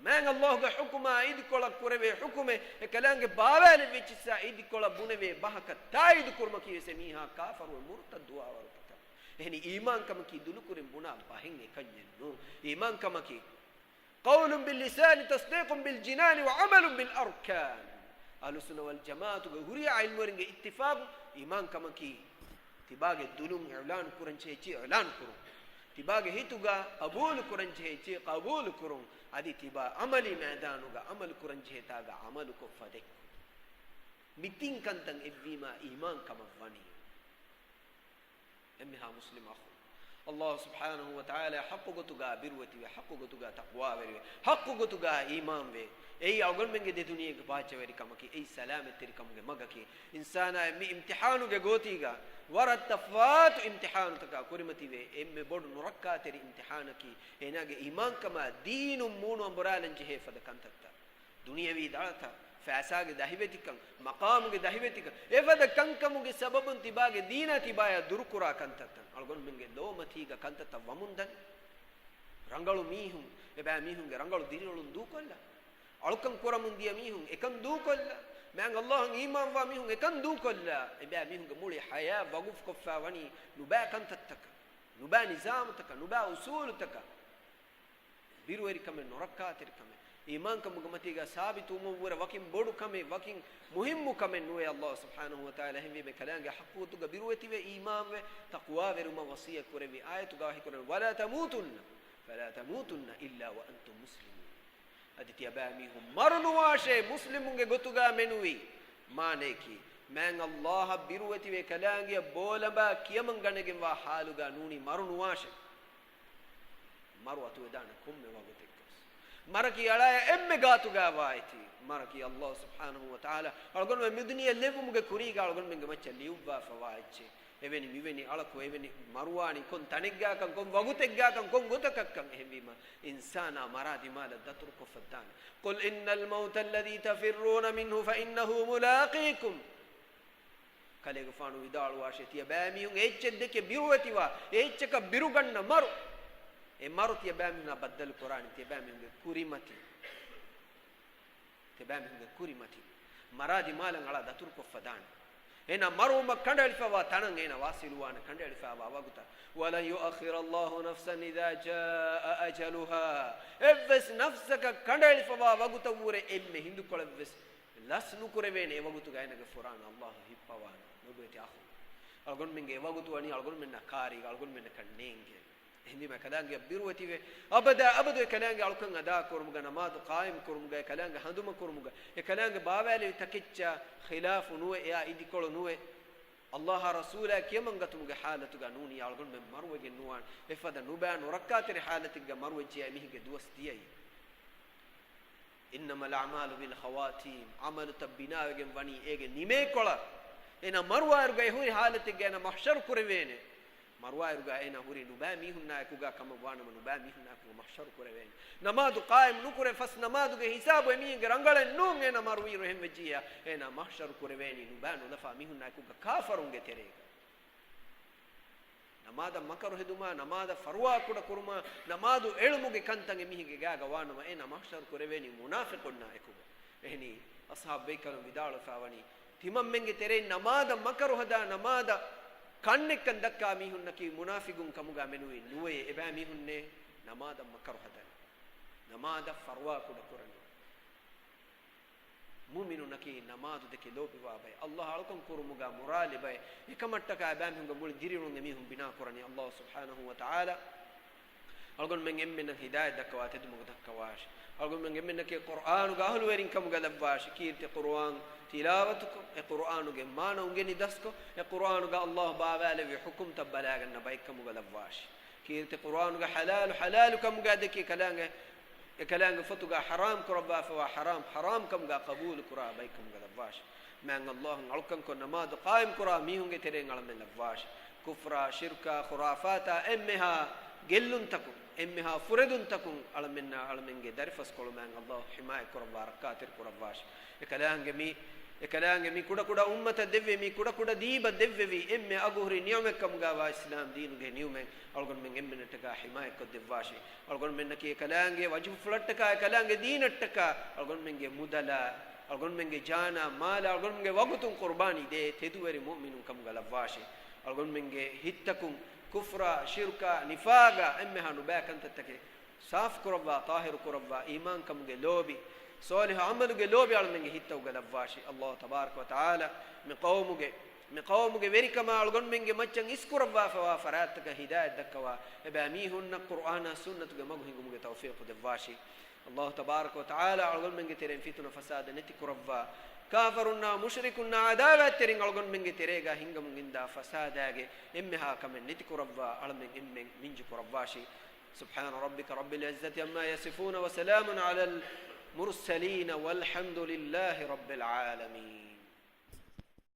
މާތް އައްލާހުގެ ޙުކުމާ އިދިކޮޅަށް ކުރެވޭ ޙުކުމެއް، އެކަލާނގެ ބާވާލެއްވި އެއްޗިއްސާ އިދިކޮޅަށް ބުނެވޭ ބަހަކަށް ތާއީދު ކުރުމަކީ ވެސް އެމީހާ ކާފަރުވެ މުރުތައްދުވާވަރު ކަމެއް. އެހެނީ އީމާންކަމަކީ ދުލުކުރިން ބުނާ ބަހެއް އެކަންޏެއް ނޫން. އީމާންކަމަކީ قول باللسان تصديق بالجنان وعمل بالأركان. އަހްލުއްސުންނަ ވަލްޖަމާޢަތުގެ ހުރިހާ ޢިލްމުވެރިންގެ އިއްތިފާޤު، އީމާންކަމަކީ ތިބާގެ ދުލުން އިޢުލާން ކުރަންޖެހޭ އެއްޗެއް އިޢުލާން ކުރުން، ތިބާގެ ހިތުގަ ޤަބޫލު ކުރަންޖެހޭ އެއްޗެއް ޤަބޫލު ކުރުން، އަދި ތިބާ ޢަމަލީ މައިދާނުގަ ޢަމަލު ކުރަންޖެހޭ ތާގަ ޢަމަލުކޮށްފަ ދެއްކުން. މި ތިން ކަންތައް އެއްވީމާ އީމާންކަމަށް ވަނީ. އެންމެހާ މުސްލިމް އަޚުން، އައްލާހު ސުބްޙާނަހު ވަތަޢާލާ ޙައްޤު ގޮތުގާ ބިރުވެތިވެ، ޙައްޤު ގޮތުގާ ތަޤްވާވެރިވެ، ޙައްޤު ގޮތުގާ އީމާންވެ، އެއީ އަޅުގަނޑުމެންގެ ދެދުނިޔޭގެ ބާއްޖަވެރިކަމަކީ، އެއީ ސަލާމަތްތެރިކަމުގެ މަގަކީ. އިންސާނާއަށް މި އިމްތިޙާނުގެ ގޯތީގަ ވަރަށް ތަފާތު އިމްތިޙާނުތަކާ ކުރިމަތިވެ، އެންމެ ބޮޑު ނުރައްކާތެރި އިމްތިޙާނަކީ، އޭނާގެ އީމާންކަމާ ދީނުން މޫނު އަނބުރާލަން ޖެހޭ ފަދަ ކަންތައްތައް. ދުނިޔަވީ ދަޅަތައް، ފައިސާގެ ދަހިވެތިކަން، މަޤާމުގެ ދަހިވެތިކަން، އެފަދަ ކަންކަމުގެ ސަބަބުން ތިބާގެ ދީނާ ތިބާޔާ ދުރުކުރާ ކަންތައްތައް، އަޅުގަނޑުމެންގެ ލޯމަތީގަ ކަންތައްތައް ވަމުންދަނީ. ރަނގަޅު މީހުން، އެބައިމީހުންގެ ރަނގަޅު ދިރިއުޅުން ދޫކޮށްލާ. އަޅުކަން ކުރަމުން ދިޔަ މީހުން އެކަން ދޫކޮށްލާ. މާތް އައްލާހަށް އީމާންވާ މީހުން އެކަން ދޫކޮށްލާ. އެބައިމީހުންގެ މުޅި ޙަޔާތް ވަގުފުކޮށްފާ ވަނީ ނުބައި ކަންތައްތަކަށް، ނުބައި ނިޒާމުތަކަށް، ނުބައި އުސޫލުތަކަށް. ބިރުވެރިކަމެއް، ނުރައްކާތެރިކަމެއް، އީމާންކަމުގެ މަތީގަ ސާބިތުވުމަށްވުރެ ވަކިން ބޮޑު ކަމެއް، ވަކިން މުހިއްމު ކަމެއް ނުވޭ. އައްލާހު ސުބްޙާނަހު ވަތަޢާލާ އެހެންވީމަ ކަލާނގެ ޙައްޤު ގޮތުގަ ބިރުވެތިވެ އީމާންވެ ތަޤްވާވެރިވުމަށް ވަޞިއްޔަތް ކުރެއްވި އާޔަތުގަ ވަޙީކުރަން، ولا تموتن، فلا تموتن إلا وأنتم مسلمون. އަދި ތިޔަބައިމީހުން މަރުނުވާށޭ މުސްލިމުންގެ ގޮތުގަ މެނުވީ. މާނަޔަކީ، މާތް އައްލާހަށް ބިރުވެތިވެ ކަލާނގެއަށް ބޯލަނބާ ކިޔަމަން ގަނެގެންވާ ޙާލުގަ ނޫނީ މަރުނުވާށޭ. މަރު އަތުވެދާނެ ކޮންމެ ވަގުތެއްގަވެސް. މަރަކީ އަޅާޔަށް އެންމެ ގާތުގަވާ އެތި. މަރަކީ އައްލާހު ސުބްޙާނަހު ވަތަޢާލާ އަޅުގަނޑުމެން މި ދުނިޔެ ލެއްވުމުގެ ކުރީގަ އަޅުގަނޑުމެންގެ މައްޗަށް ލިޔުއްވާފަވާ އެއްޗެއް. އެވެނި މިވެނި އަޅަކު އެވެނި މަރުވާނީ ކޮން ތަނެއްގާކަން، ކޮން ވަގުތެއްގާކަން، ކޮން ގޮތަކަށްކަން. އެހެންވީމަ އިންސާނާ މަރާ ދިމާލަށް ދަތުރުކޮށްފަ ދާނެ. قل إن الموت الذي تفرون منه فإنه ملاقيكم. ކަލޭގެފާނު ވިދާޅުވާށޭ، ތިޔަބައިމީހުން އެއްޗެއް ދެކެ ބިރުވެތިވާ، އެ އެއްޗަކަށް ބިރުގަންނަ މަރު. އެ މަރު ތިޔަބައިމީހުންނާ ބައްދަލު ކުރާނީ ތިޔަބައިމީހުންގެ ކުރިމަތިން. ތިޔަބައިމީހުންގެ ކުރިމަތިން. މަރާ ދިމާލަށް އަޅާ ދަތުރުކޮށްފަ ދާނެ. އޭނާ މަރުވުމަށް ކަނޑައެޅިފަވާ ތަނަށް އޭނާ ވާސިލުވާނެ ކަނޑައެޅިފަވާ ވަގުތަށް. ولن يؤخر الله نفسا إذا جاء أجلها. އެއްވެސް ނަފްސަކަށް ކަނޑައެޅިފަވާ ވަގުތަށްވުރެ އެންމެ ހިނދުކޮޅެއްވެސް ލަސް ނުކުރެވޭނެ. އެވަގުތުގަ އޭނާގެ ފުރާނަ އައްލާހު ހިއްޕަވާނެ. ލޮބުވެތި އަޚުން، އަޅުގަނޑުމެންގެ އެވަގުތު ވަނީ އަޅުގަނޑުމެންނާ ކާރީގަ، އަޅުގަނޑުމެންނަކަށް ނޭނގޭ. އެހެންވީމަ ކަލާނގެ ބިރުވެތިވެ، އަބަދާ އަބަދު އެ ކަލާނގެ އަޅުކަން އަދާކުރުމުގަ، ނަމާދު ޤާއިމް ކުރުމުގަ، އެ ކަލާނގެ ހަނދުމަ ކުރުމުގަ، އެ ކަލާނގެ ބާވާލެވި ތަކެއްޗާ ޚިލާފު ނުވެ، އެއާ އިދިކޮޅު ނުވެ، އައްލާހާ ރަސޫލާ ކިޔަމަންގަތުމުގެ ޙާލަތުގަ ނޫނީ އަޅުގަނޑުމެން މަރުވެގެން ނުވާނެ. އެފަދަ ނުބައި ނުރައްކާތެރި ޙާލަތެއްގަ މަރުވެއްޖެޔާ އެމީހެއްގެ ދުވަސް ދިޔައީ. إنما الأعمال بالخواتيم. ޢަމަލުތައް ބިނާވެގެން ވަނީ އޭގެ ނިމޭކޮޅަށް. އޭނާ މަރުވާއިރުގަ އެ ހުރި ޙާލަތެއްގަ އޭނާ މަޙްޝަރު ކުރެވޭނެ. މަރުވާއިރުގަ އޭނާ ހުރީ ނުބައި މީހުންނާއެކުގަ ކަމަށް ވާނަމަ، ނުބައި މީހުންނާއެކުގަ މަޙްޝަރު ކުރެވޭނެ. ނަމާދު ޤާއިމް ނުކުރެ ފަސް ނަމާދުގެ ހިސާބު އެމީހެއްގެ ރަނގަޅެއް ނޫން. އޭނާ މަރުވިއިރު އެހެން ވެއްޖިއްޔާ، އޭނާ މަޙްޝަރު ކުރެވޭނީ ނުބައި ނުލަފާ މީހުންނާއެކުގަ ކާފަރުންގެ ތެރޭގަ. ނަމާދަށް މަކަރު ހެދުމާ، ނަމާދަށް ފަރުވާކުޑަ ކުރުމާ، ނަމާދު އެޅުމުގެ ކަންތައް އެމީހެއްގެ ގާގަ ވާނަމަ، އޭނާ މަޙްޝަރު ކުރެވޭނީ މުނާފިޤުންނާ އެކުގަ. އެހެނީ، އަޞްޙާބު ބޭކަލުން ވިދާޅުވެފާވަނީ، ތިމަންމެންގެ ތެރެއިން ނަމާދަށް މަކަރު ހަދާ، ނަމާދަށް ކަންނެއްކަން ދައްކާ މީހުންނަކީ މުނާފިޤުން ކަމުގަ މެނުވީ ނުވެޔޭ. އެބައިމީހުންނޭ ނަމާދަށް މަކަރު ހަދަނީ، ނަމާދަށް ފަރުވާކުޑަ ކުރަނީ. މުއުމިނުންނަކީ ނަމާދު ދެކެ ލޯބިވާ ބައެއް، އައްލާހަށް އަޅުކަން ކުރުމުގަ މުރާލި ބައެއް. އެކަމަށްޓަކާ އެބައިމީހުންގެ މުޅި ދިރިއުޅުން އެމީހުން ބިނާ ކުރަނީ. އައްލާހު ސުބްޙާނަހު ވަ ތަޢާލާ އަޅުގަނޑުމެން އެންމެންނަށް ހިދާޔަތް ދައްކަވާ ތެދުމަގު ދައްކަވާށި. އަޅުގަނޑުމެން އެންމެންނަކީ ޤުރްއާނުގެ އަހުލުވެރިން ކަމުގަ ލައްވާށި. ކީރިތި ޤުރްއާން ތިލާވަތުކޮށް، އެ ޤުރްއާނުގެ މާނަ އުނގެނި ދަސްކޮށް، އެ ޤުރްއާނުގަ އައްލާހު ބާވާލެއްވި ޙުކުމްތައް ބަލާގަންނަ ބައެއްކަމުގަ ލައްވާށި. ކީރިތި ޤުރްއާނުގެ ޙަލާލު ޙަލާލު ކަމުގަ ދެކި ކަލާނގެ އެކަލާނގެ ފޮތުގަ ޙަރާމް ކުރައްވާފަވާ ޙަރާމް ޙަރާމް ކަމުގަ ޤަބޫލު ކުރާ ބައެއް ކަމުގަ ލައްވާށި. މާތް ﷲ އަޅުކަންކޮށް ނަމާދު ޤާއިމް ކުރާ މީހުންގެ ތެރެއިން އަޅަމެން ލައްވާށި. ކުފްރާ، ޝިރްކާ، ޚުރާފާތާ އެންމެހާ ގެއްލުންތަކުން، އެންމެހާ ފުރެދުންތަކުން އަޅަމެންނާ އަޅަމެންގެ ދަރިފަސްކޮޅު މާތް ﷲ ޙިމާޔަތް ކުރައްވާ، ރައްކާތެރި ކުރައްވާށި. އެކަލާނގެ މި، އެކަލާނގެ މި ކުޑަކުޑަ އުއްމަތަށް ދެއްވި، މި ކުޑަކުޑަ ދީބަށް ދެއްވެވި އެންމެ އަގުހުރި ނިޢުމަތް ކަމުގަ ވާ އިސްލާމް ދީނުގެ ނިޢުމަތް އަޅުގަނޑުމެން އެންމެންނަށްޓަކާ ޙިމާޔަތްކޮށްދެއްވާށި. އަޅުގަނޑުމެންނަކީ އެކަލާނގެ ވަޖްހުފުޅަށްޓަކާ، އެކަލާނގެ ދީނަށްޓަކާ، އަޅުގަނޑުމެންގެ މުދަލާ، އަޅުގަނޑުމެންގެ ޖާނާ، މާލާ، އަޅުގަނޑުމެންގެ ވަގުތުން ޤުރުބާނީ ދޭ ތެދުވެރި މުއުމިނުން ކަމުގަ ލައްވާށި. އަޅުގަނޑުމެންގެ ހިތްތަކުން ކުފްރާ، ޝިރްކާ، ނިފާގާ އެންމެހާ ނުބައި ކަންތައްތަކެއް ސާފު ކުރައްވާ، ޠާހިރު ކުރައްވާ، އީމާން ކަމުގެ ލޯބި، ޞާލިޙު ޢަމަލުގެ ލޯބި އަޅަމެންގެ ހިތްތަކުގަ ލައްވާށި. ﷲ ތަބާރަކަ ވަތަޢާލާ މި ޤައުމުގެ، މި ޤައުމުގެ ވެރިކަމާ އަޅުގަނޑުމެންގެ މައްޗަށް އިސްކުރައްވާފަވާ ފަރާތްތަކަށް ހިދާޔަތް ދައްކަވާ، އެބައިމީހުންނަށް ޤުރްއާނާ ސުންނަތުގެ މަގު ހިނގުމުގެ ތައުފީޤު ދެއްވާށި. ﷲ ތަބާރަކަ ވަތަޢާލާ އަޅުގަނޑުމެންގެ ތެރެއިން ފިތުނަ ފަސާދަ ނެތި ކުރައްވާ، ކާފަރުންނާ މުޝްރިކުންނާ ޢަދާވާތްތެރިން އަޅުގަނޑުމެންގެ ތެރޭގަ ހިނގަމުން އިންދާ ފަސާދާގެ އެންމެހާ ކަމެއް ނެތި ކުރައްވާ، އަޅަމެން އެންމެން މިންޖު ކުރައްވާށި. سبحان ربك رب العزة عما يصفون وسلام على المرسلين والحمد لله رب العالمين.